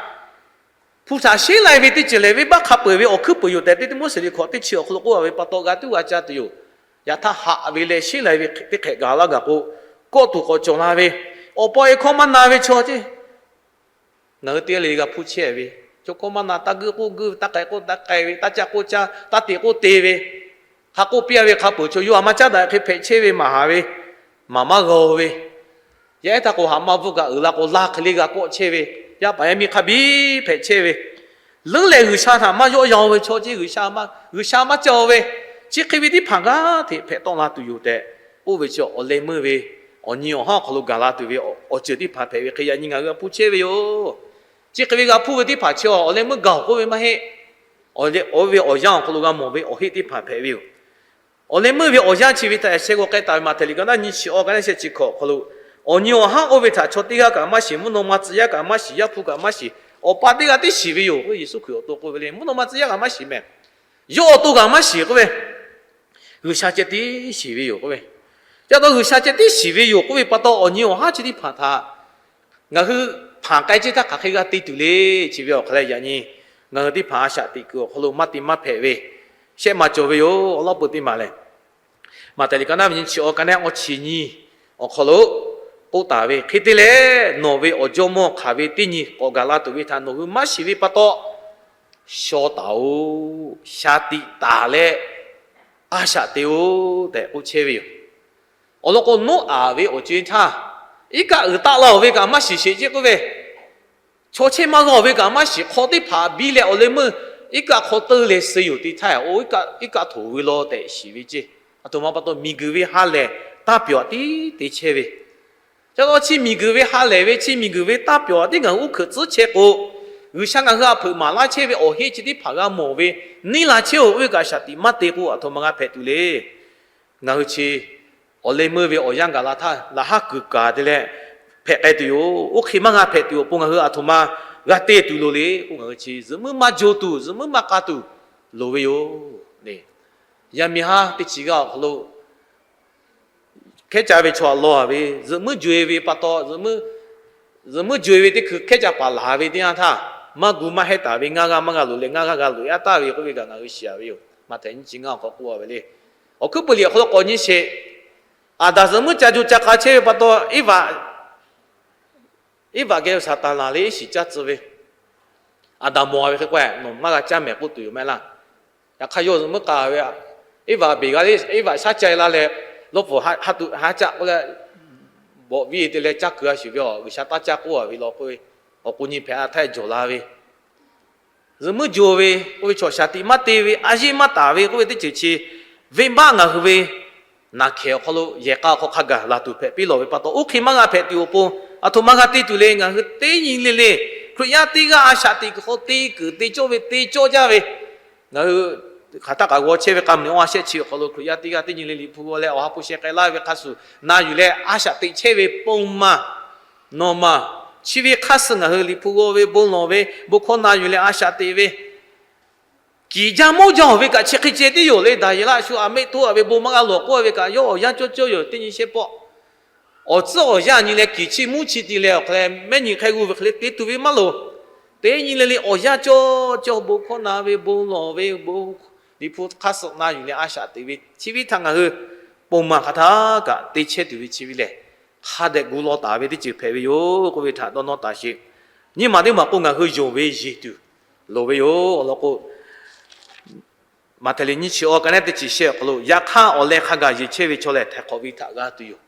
hpu htaꞈ sheˉ lai ve teˇ ceuˬ lehˬ, venˇbaˆ hk'a peu-eˬ ve awˬ hkuiˉ puiˍ yoˬ tehꞈ, Teˇ Tiˆmoˉseˍ liꞈ hkawꞈ teˇ chi awˬ hk'aw lo k'oˆ a ve pa taw, g'a tuˉ g'a ca tuˬ yoˬ. Yaꞈ htaˇ haꞈ ve leh sheˉ lai ve teˇ hk'ehꞈ gaˬ laˇ gaˬ k'o, kawˆ tuˬ k'awꞈ cawˬ la ve, awˬ paw e hkawˇ maˇ na ve chaw ceˇ. Ngaˬ hui teˇ g'aˇ le g'a hpu chehˇ ve, chaw hkawˇ maˇ na, taˇ guiˇ k'oˆ guiˇ, taˇ k'ai k'oˆ taˇ k'ai ve, taˇ caˇ k'oˆ caˇ, taˇ te k'oˆ te ve, hk'a k'oˆ piˇ-a ve hk'a peu-eˬ chaw yawˇ a maˇ caˉ daꞈ hk'e hpehꞈ chehˇ ve maˍ haˍ ve, maˍ maˇ g'aw ve, yaˇ ehˉ htaˇ k'o haꞈ maˇ bvuhˆ kaꞈ uiˍ la k'o, laˇ hk'e le g'a kawˆ chehˇ ve, yaˇ paˍ yaˇ miˇ hk'a biˇ hpehꞈ chehˇ ve, leuˉ leh G'uiˬsha htaꞈ maˇ yawˆ yan-o ve chaw ceˇ, G'uiˬsha maˇ, G'uiˬsha maˇ caˇ-o ve, chi hk'e ve teˇ hpaˍ g'aˇ hteꞈ hpehꞈ tawˆ la tuˬ yoˬ tehꞈ k'oˆ ve chi, awˬ leh meuˇ ve awˬ nyi awˬ haˉ awˬ hk'aw lo gaˬ la tuˬ ve awˬ ceuˬ teˇ hpaˍ hpehꞈ ve hk'e yaꞈ nyi ngaˬ hui g'a hpu chehˇ ve yoˬ. Chi hk'e ve g'a hpu ve teˇ hpaˍ chi awˬ leh meuˇ gaˬ-oˬ k'oˆ ve maˇ heˆ. Awˬ ve awˬ yanˇ awˬ hk'aw lo g'a mawˬ ve awˬ heˆ teˇ hpaˍ hpehꞈ ve yoˬ. Awˬ leh meuˇ ve awˬ yanˇ chi ve htaꞈ yaꞈ sheh g'aw k'ai taˍ ve Maꞈhtehˍ liꞈ ka naˉ nyiˇ chi awˬ ka naˉ shehˆ chi hkawꞈ awˬ hk'aw lo, awˬ nyi awˬ haˉ oˇ ve htaꞈ chaw teˇ g'aˇ kaꞈ maˇ shiˍ, mvuhˇ naw ma tcuh yaˇ kaꞈ maˇ shiˍ, Yaˇ hpu kaꞈ maˇ shiˍ, Awˬ pa teˇ g'aˇ tiˉ shiˍ ve yoˬ k'oˆ ve, Yeˍsuˆ Hkriꞈ awˬ to k'oˆ ve le. Mvuhˇ naw ma tcuh yaˇ kaꞈ maˇ shiˍ mehˍ. Yawˇ awˬ to kaꞈ maˇ shiˍ k'oˆ ve, G'uiˬsha ceh tiˉ shiˍ ve yoˬ k'oˆ ve. Ca taw G'uiˬsha ceh tiˉ shiˍ ve yoˬ k'oˆ ve pa taw, awˬ nyi awˬ haˉ chi teˇ hpaˍ htaꞈ ngaˬ hui hpanˍ k'ai ceˇ htaˇ hk'aˬ hk'e g'a te tuˬ le. Chi ve awˬ hk'aˬ lehˬ yaꞈ nyi ngaˬ hui teˇ hpaˍ a shaꞈ teꞈ kuiˬ awˬ hk'aw lo maˇ te maˇ hpehꞈ ve shehˆ ma cawˬ ve yoˬ. Awˬ lawn peu teˇ maˬ lehˬ, Maꞈhtehˍ liꞈ ka naˉ ve nyiˇ chi awˬ ka naˉ awˇ chi nyi awˬ hk'aw lo k'oˆ taˍ ve hk'e te leh, nawˬ ve awˬ jawˇmawˇ hk'aˬ ve teˇ nyi k'awꞈ gaˬ la tuˬ ve htaꞈ nawˬ hui maˇ shiˍ ve pa taw, shaw taˍ-oꞈ, shaˍ tiꞈ taˍ leh a shaꞈ te-oꞈ tehꞈ k'oˆ chehˇ ve yoˬ. Awˬ lawn k'o, Noˉaꞈ ve awˬ co-e htaˇ, iˉ kaˆ uiˍ taˆ la-oˬ ve kaꞈ maˇ shiˍ sheˍ ceˇ k'oˆ ve, chaw chehˇ maˇ g'a-oˬ ve kaꞈ maˇ shiˍ, hk'aw teˇ hpaˍ biˇ leh awˬ leh meuˇ iˉ kaˆ hk'aw teu leh suh yoˬ te htaˇ, oˇ iˉ kaˆ htoꞈ ve law tehꞈ shiˍ ve ceˇ. Aˬ htoꞈ ma pa taw, miˬguiˬ ve ha lehˬ taˇ pyawˬ tiˉ te chehˇ ve. Ca taw chi miˬguiˬ ve ha lehˬ ve, chi miˬguiˬ ve taˇ pyawˬ tiˉ ngaˬ hui uˉ hkeuꞈ tcuhˉ chehˇ k'o, G'uiˬsha ngaˬ hui htaꞈ hpeuꞈ maˍ laˇ chehˇ ve awˬ heˆ chi teˇ hpaˍ g'a mawˬ ve, neˇ la chehˇ-oˬ k'oˆ ve kaꞈ shaˍ tiꞈ maˇ te k'o, aˬ htoꞈ ma g'a hpehꞈ tuˬ le. Ngaˬ hui chi awˬ leh meuˇ ve awˬ yanˇ gaˬ la htaˇ, laꞈ haˉ kuiˬ kaˍ te leh hpehꞈ k'ai tuˬ yoˬ. Oˇ hk'e maˇ g'a hpehꞈ tuˬ awˬ pon ngaˬ hui aˬ htoꞈ ma g'a te tuˬ loˍ le k'o, ngaˬ hui chi zuhꞈ muiˉ maˇ jo tuˬ, zuhꞈ muiˉ maˇ k'a tuˬ loˍ ve yoˬ. Yaˇ miˇ haˉ teˇ chi g'aˇ awˬ hk'aw lo hkehˉ caˇ ve chaw htaꞈ law-a ve, zuhꞈ muiˉ jo-e ve pa taw, zuhꞈ muiˉ jo-e ve teˇ hkui hkehˉ caˇ paˍ laˬ ve teˇ yanˇ htaˇ, maˇ gu maˇ hehˉ taˍ ve, ngaˇ g'aˇ maˇ g'a loꞈ leh ngaˇ g'aˇ g'a loꞈ-e-a taˍ ve k'oˆ ve kaꞈ ngaˬ hui shiˍ-a ve yoˬ. Maꞈhtehˍ nyiˇ chi ngaˇ awˬ hk'aw k'oˆ-a ve le. Awˬ hkuiˉ puiˍ liꞈ awˬ hk'aw lo k'awꞈ nyi sheˍ. Aˍdanˍ zuhꞈ muiˉ ca jo ca k'a chehˇ ve pa taw, Eˇvaꞈ geh Saˍtanˍ laˬ leh iˉ shiˍ caˇ tcuh ve, Aˍdanˍ mawˬ-a ve hk'e k'o, nawˬ maˇ g'a caˇ mehˍ k'oˆ tuˬ yoˬ maˇ heˆ laˇ. Yaꞈ hk'aˇ yawˇ zuhꞈ muiˉ k'a ve, Eˇvaꞈ beˬ g'a le, Eˇvaꞈ shaˉ ca-e laˇ leh, lawˇ pfuhˍ ha tuꞈ ha caˆ k'oˆ leh, bawꞈ viˇ te leh caˇ kuiˬ-a shiˍ ve, G'uiˬsha taˇ caˇ k'oˆ-a ve law k'oˆ ve, awˬ k'o nyi hpehꞈ-a htaˇ jawˬ la ve, zuhꞈ muiˉ jo ve k'oˆ ve chaw, shaˍ tiꞈ maˇ te ve, a yeˇ maˇ taˍ ve k'oˆ ve teˇ ceuˬ chi, venˇbaˆ ngaˬ hui ve naˬ hkehˍ awˬ hk'aw lo yehˬ k'a awˬ hk'aw hk'a gaˬ laˬ tuˬ hpehꞈ piˇ lawˬ ve pa taw, oˇ hk'e maˇ g'a hpehꞈ tuˬ awˬ pon, aˬ htoꞈ ma g'a te tuˬ le. Ngaˬ hui teˇ nyi le le Hkriꞈ yaˇ teˇ g'aˇ a shaꞈ teꞈ kuiˬ hk'aw te kuiˬ te cawˇ ve te cawˇ jaˇ ve, ngaˬ hui hk'aˬ htaˇ kaꞈ g'aw chehˇ ve k'a meuꞈ awˇ a shehˆ chi awˬ hk'aw lo Hkriꞈ yaˇ teˇ g'aˇ teˇ nyi le Liꞈ hpu g'aw leh awˬ ha hpu sheh k'ai laˇ ve hk'a shuˍ, na yuˬ leh a shaꞈ teꞈ chehˇ ve pon maˬ nawˬ maˬ, chi ve hk'aˇ suh ngaˬ hui Liꞈ hpu g'aw ve bon lawˬ ve bon hkawˇ na yuˬ leh a shaꞈ teꞈ ve, kiˬ jaˇ mawˇ jaˇ-oˬ ve kaꞈ chi hk'e ceh tiˉ yoˬ le. Daˍyeˍlaˆ shu aˬ meˆ toˆ-a ve bon maˇ g'a lawˬ k'oˆ-a ve kaꞈ yawˇ awˬ yanˇ cawˇ cawˇ yoˬ. Teˇ nyi shehˆ pawˆ awˬ tcuhˉ awˬ yanˇ nyi leh kiˬ chi mvuhˇ chi ti leh awˬ hk'aw leh mehˉ nyi hk'e g'uˇ ve hk'e le te tuˬ ve maˇ loˍ. Teˇ nyi le le awˬ yanˇ cawˇ cawˇ bon hkawˇ na ve bon lawˬ ve bon Liꞈ hpu hk'aˇ suh na yuˬ leh a shaꞈ teꞈ ve chi ve htaꞈ ngaˬ hui pon maˬ hk'aˬ htaˇ kaꞈ te chehˇ tuˬ ve chi ve lehˬ, hk'a dehꞈ gu law taˍ ve teˇ ceuˬ hpehꞈ ve yoˬ k'oˆ ve htaꞈ dawˇ nawˇ taˍ sheˍ. Nyiˇ maˬ teˇ maˬ k'o ngaˬ hui yonˍ ve yeˬ tuˬ loˍ ve yoˬ. Awˬ lawn k'o, Maꞈhtehˍ liꞈ nyiˇ chi awˇ ka naˉ teˇ chi shehˆ awˬ hk'aw lo, yaꞈ hk'aˇ awˬ leh hk'a gaˬ yeˬ chehˇ ve chaw lehˬ htaiˍ hk'awꞈ ve htaꞈ g'a tuˬ yoˬ.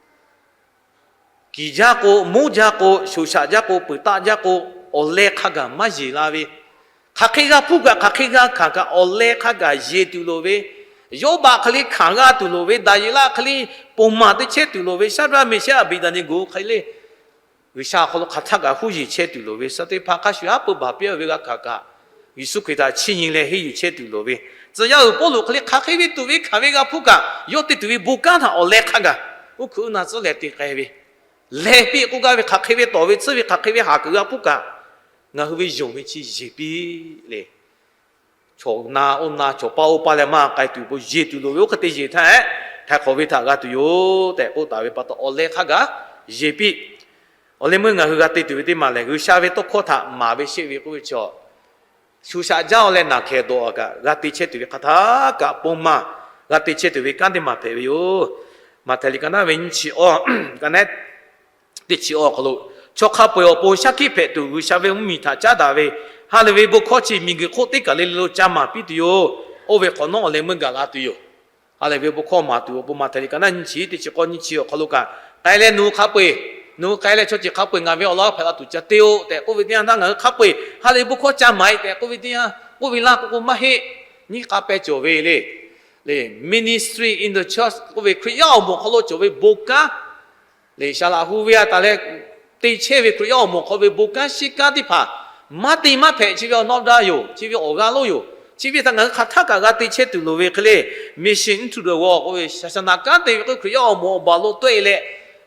Kiˬ jaˇ k'o, moˉ jaˇ k'o, shoꞈ shaꞈ jaˇ k'o, peuˬ taˆ jaˇ k'o, awˬ leh hk'a gaˬ maˇ yeˬ la ve, hk'aˬ hk'e g'a hpuˇ kaꞈ hk'aˬ hk'e g'a hkanˍ kaꞈ awˬ leh hk'a gaˬ yeˬ tuˬ loˍ ve, Yawˇbaˆ hk'e le hkanˍ g'a tuˬ loˍ ve, Daˍyeˍlaˆ hk'e le ponˬ maˬ te chehˇ tuˬ loˍ ve, Shaˍdraˆ, Meˍshehˇ, Aˍbeˍdaˍneˍgoˍ hk'e le G'uiˬsha awˬ hk'aw lo hk'aˬ htaˆ kaꞈ huˉ yeˬ chehˇ tuˬ loˍ ve, shaˍ teˇ hpaˍ hk'a shuˍ haˉ pui baˬ piˇ ve g'a hkanˍ kaꞈ, Yeˍsuˆ Hkriꞈ htaꞈ chiˇ nyi leh henˇ yuˬ chehˇ tuˬ loˍ ve, tcuh yaˇ uiˍ Pawˇluꞈ hk'e le hk'aˬ hk'e ve tuˬ ve hkanˍ ve g'a hpuˇ kaꞈ, yawˇ te tuˬ ve bon kanˉ htaꞈ awˬ leh hk'a gaˬ, uˉ hkuiꞈ uˉ na tcuhˉ leh te k'ai ve, leh piˇ k'oˆ gaˇ ve hk'aˬ hk'e ve tawˍ ve tsuhˇ ve hk'aˬ hk'e ve haˍ kuiˬ g'a hpuˇ kaꞈ, ngaˬ hui ve yonˍ ve chi yeˬ piˇ le. Chaw na oˇ na chaw paˇ oˇ paˇ leh maˇ k'ai tuˬ, bon yeˬ tuˬ loˍ ve oˇ hk'e te yeˬ htaˇ, htaiˍ hk'awꞈ ve htaꞈ g'a tuˬ yoˬ tehꞈ k'oˆ taˍ ve pa taw, awˬ leh hk'a gaˬ yeˬ piˇ. Awˬ leh meuˇ ngaˬ hui g'a te tuˬ ve teˇ maˬ lehˬ, G'uiˬsha ve tawˇ hkawˇ htaꞈ maˍ ve sheˆ ve k'oˆ ve chaw, shu shaꞈ jaˇ-oˬ leh naˬ hkehˍ dawˬ-a kaꞈ g'a te chehˇ tuˬ ve hk'aˬ htaˆ kaꞈ pon maˬ g'a te chehˇ tuˬ ve kanˉ teˇ maˬ hpehꞈ ve yoˬ. Maꞈhtehˍ liꞈ ka naˉ ve nyiˇ chi awˇ, ka naˉ teˇ chi awˇ awˬ hk'aw lo, chaw hk'a peu-eˬ awˬ pon shaˉ hkiˆ hpehꞈ tuˬ G'uiˬsha ve mvuhˇmiˬ htaꞈ caˉ daꞈ ve, ha lehˬ ve bon hkawˇ chi miˬguiˬ hk'oˆ teˇ kaˬ le le lo ca maˍ piˇ tuˬ yoˬ. Oˇ ve hk'awꞈ nawˉ awˬ leh meuˇ gaˬ la tuˬ yoˬ. Ha lehˬ ve bon hkawˇ maˍ tuˬ awˬ pon Maꞈhtehˍ liꞈ ka naˉ nyiˇ chi teˇ chi k'awˇ nyiˇ chi awˬ hk'aw lo kaꞈ, k'ai leh nawˬ hui hk'a peu-eˬ, nawˬ hui k'ai leh chaw ceuˬ hk'a peu-eˬ ngaˬ ve awˬ lawn hpehꞈ la tuˬ ca te-oˆ tehꞈ k'oˆ ve teˇ yanˇ htaˇ, ngaˬ hui hk'a peu-eˬ ha lehˬ ve bon hkawˇ ca maˍ-e tehꞈ k'oˆ ve teˇ yanˇ, k'oˆ ve laˇ k'o k'o maˇ heˆ. Nyiˇ k'a peh cawˬ ve le, le, ministry in the church k'oˆ ve Hkriꞈ yaˇ awˬ moˍ awˬ hk'aw lo cawˬ ve bon kanˉ, le, saˍ laꞈ hu ve a taˍ leh te chehˇ ve Hkriꞈ yaˇ awˬ moˍ hk'aw ve bon kanˉ shiˉ kanˉ teˇ hpaˍ maˇ te maˇ hpehꞈ, chi ve awˬ nawˇ daˇ yoˬ, chi ve awˬ g'aˇ lonˉ yoˬ. Chi ve htaꞈ ngaˬ hui hk'aˬ htaˆ kaꞈ g'a te chehˇ tuˬ loˍ ve hk'e le, mission into the world k'oˆ ve, saˍsaˍnaˍ kanˉ te ve k'o Hkriꞈ yaˇ awˬ moˍ awˬ baˬ lo tawˆ-e leh,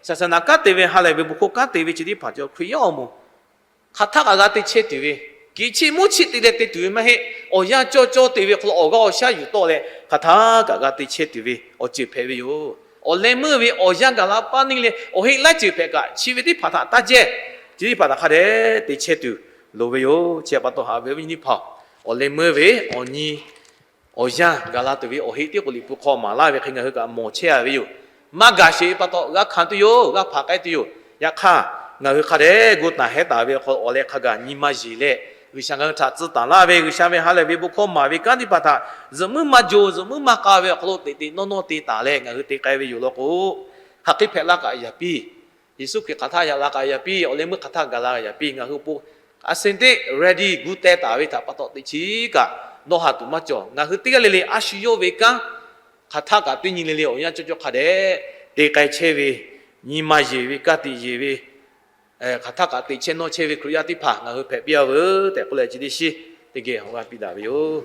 saˍsaˍnaˍ kanˉ te ve ha lehˬ ve bon hkawˇ kanˉ te ve chi teˇ hpaˍ cawˬ Hkriꞈ yaˇ awˬ moˍ hk'aˬ htaˆ kaꞈ g'a te chehˇ tuˬ ve, kiꞈ chiˆ moˉ chiˆ te leh te tuˬ ve maˇ heˆ. Awˬ yanˇ cawˇ cawˇ te ve hk'aw lo awˬ g'aˇ awˬ shaˉ yuˬ tawˆ leh hk'aˬ htaˆ kaꞈ g'a te chehˇ tuˬ ve awˬ ceuˬ hpehꞈ ve yoˬ. Awˬ leh meuˇ ve awˬ yanˇ gaˬ la paˇ neˇ leh awˬ heˆ laiˉ ceuˬ hpehꞈ kaꞈ, chi ve teˇ hpaˍ htaꞈ taˇ jehˇ, chi teˇ hpaˍ htaꞈ hk'a dehꞈ te chehˇ tuˬ loˍ ve yoˬ. Chi pa taw haꞈ ve awˬ viˉ awˬ nyi teˇ hpaˍ, awˬ leh meuˇ ve awˬ nyi awˬ yanˇ gaˬ la tuˬ ve awˬ heˆ tiˉ k'o Liꞈ hpu hk'aw maˍ laˇ ve hk'e ngaˬ hui kaꞈ mawˬ chehˇ-a ve yoˬ. Maˇ gaˬ sheˍ ve pa taw g'a hkanˍ tuˬ yoˬ, g'a hpaˍ k'ai tuˬ yoˬ. Yaꞈ hk'aˇ, ngaˬ hui hk'a dehꞈ gu taˍ hehˉ taˍ ve awˬ hk'aw awˬ leh hk'a gaˬ nyi ma yeˬ leh, G'uiˬsha ngaˬ hui htaꞈ tcuh taˍ laˇ ve G'uiˬsha ve ha lehˬ ve bon hkawˇ maˍ ve kanˉ teˇ hpaˍ htaꞈ zuhꞈ muiˉ maˇ jo, zuhꞈ muiˉ maˇ k'a ve awˬ hk'aw lo teꞈ teꞈ nawˇ nawˇ te taˍ leh ngaˬ hui te k'ai ve yoˬ law k'o, hk'aˬ hk'e hpehꞈ la kaꞈ yaꞈ piˇ. Yeˍsuˆ Hkriꞈ hk'aˬ htaˇ yaꞈ la kaꞈ yaꞈ piˇ, awˬ leh meuˇ hk'aˬ htaˇ gaˬ la kaꞈ yaꞈ piˇ. Ngaˬ hui awˬ pon a sehˍ teˇ ready gu teh taˍ ve htaꞈ pa taw teꞈ chiˉ kaꞈ dawˇ ha tuˬ maˇ cawˬ. Ngaˬ hui teˇ g'aˇ le le a shu yawˇ ve kanˉ hk'aˬ htaˇ kaꞈ teˇ nyi le le awˬ yanˇ cawˇ cawˇ hk'a dehꞈ te k'ai chehˇ ve, nyi ma yeˬ ve, ka tiꞈ yeˬ ve, hk'aˬ htaˇ kaꞈ teꞈ chehˇ nawˇ chehˇ ve Hkriꞈ yaˇ teˇ hpaˍ ngaˬ hui hpehꞈ piˇ-a veuˬ tehꞈ k'oˆ leh chi teˇ shiˉ teˇ geh awˬ g'aˇ piˇ daꞈ ve yoˬ.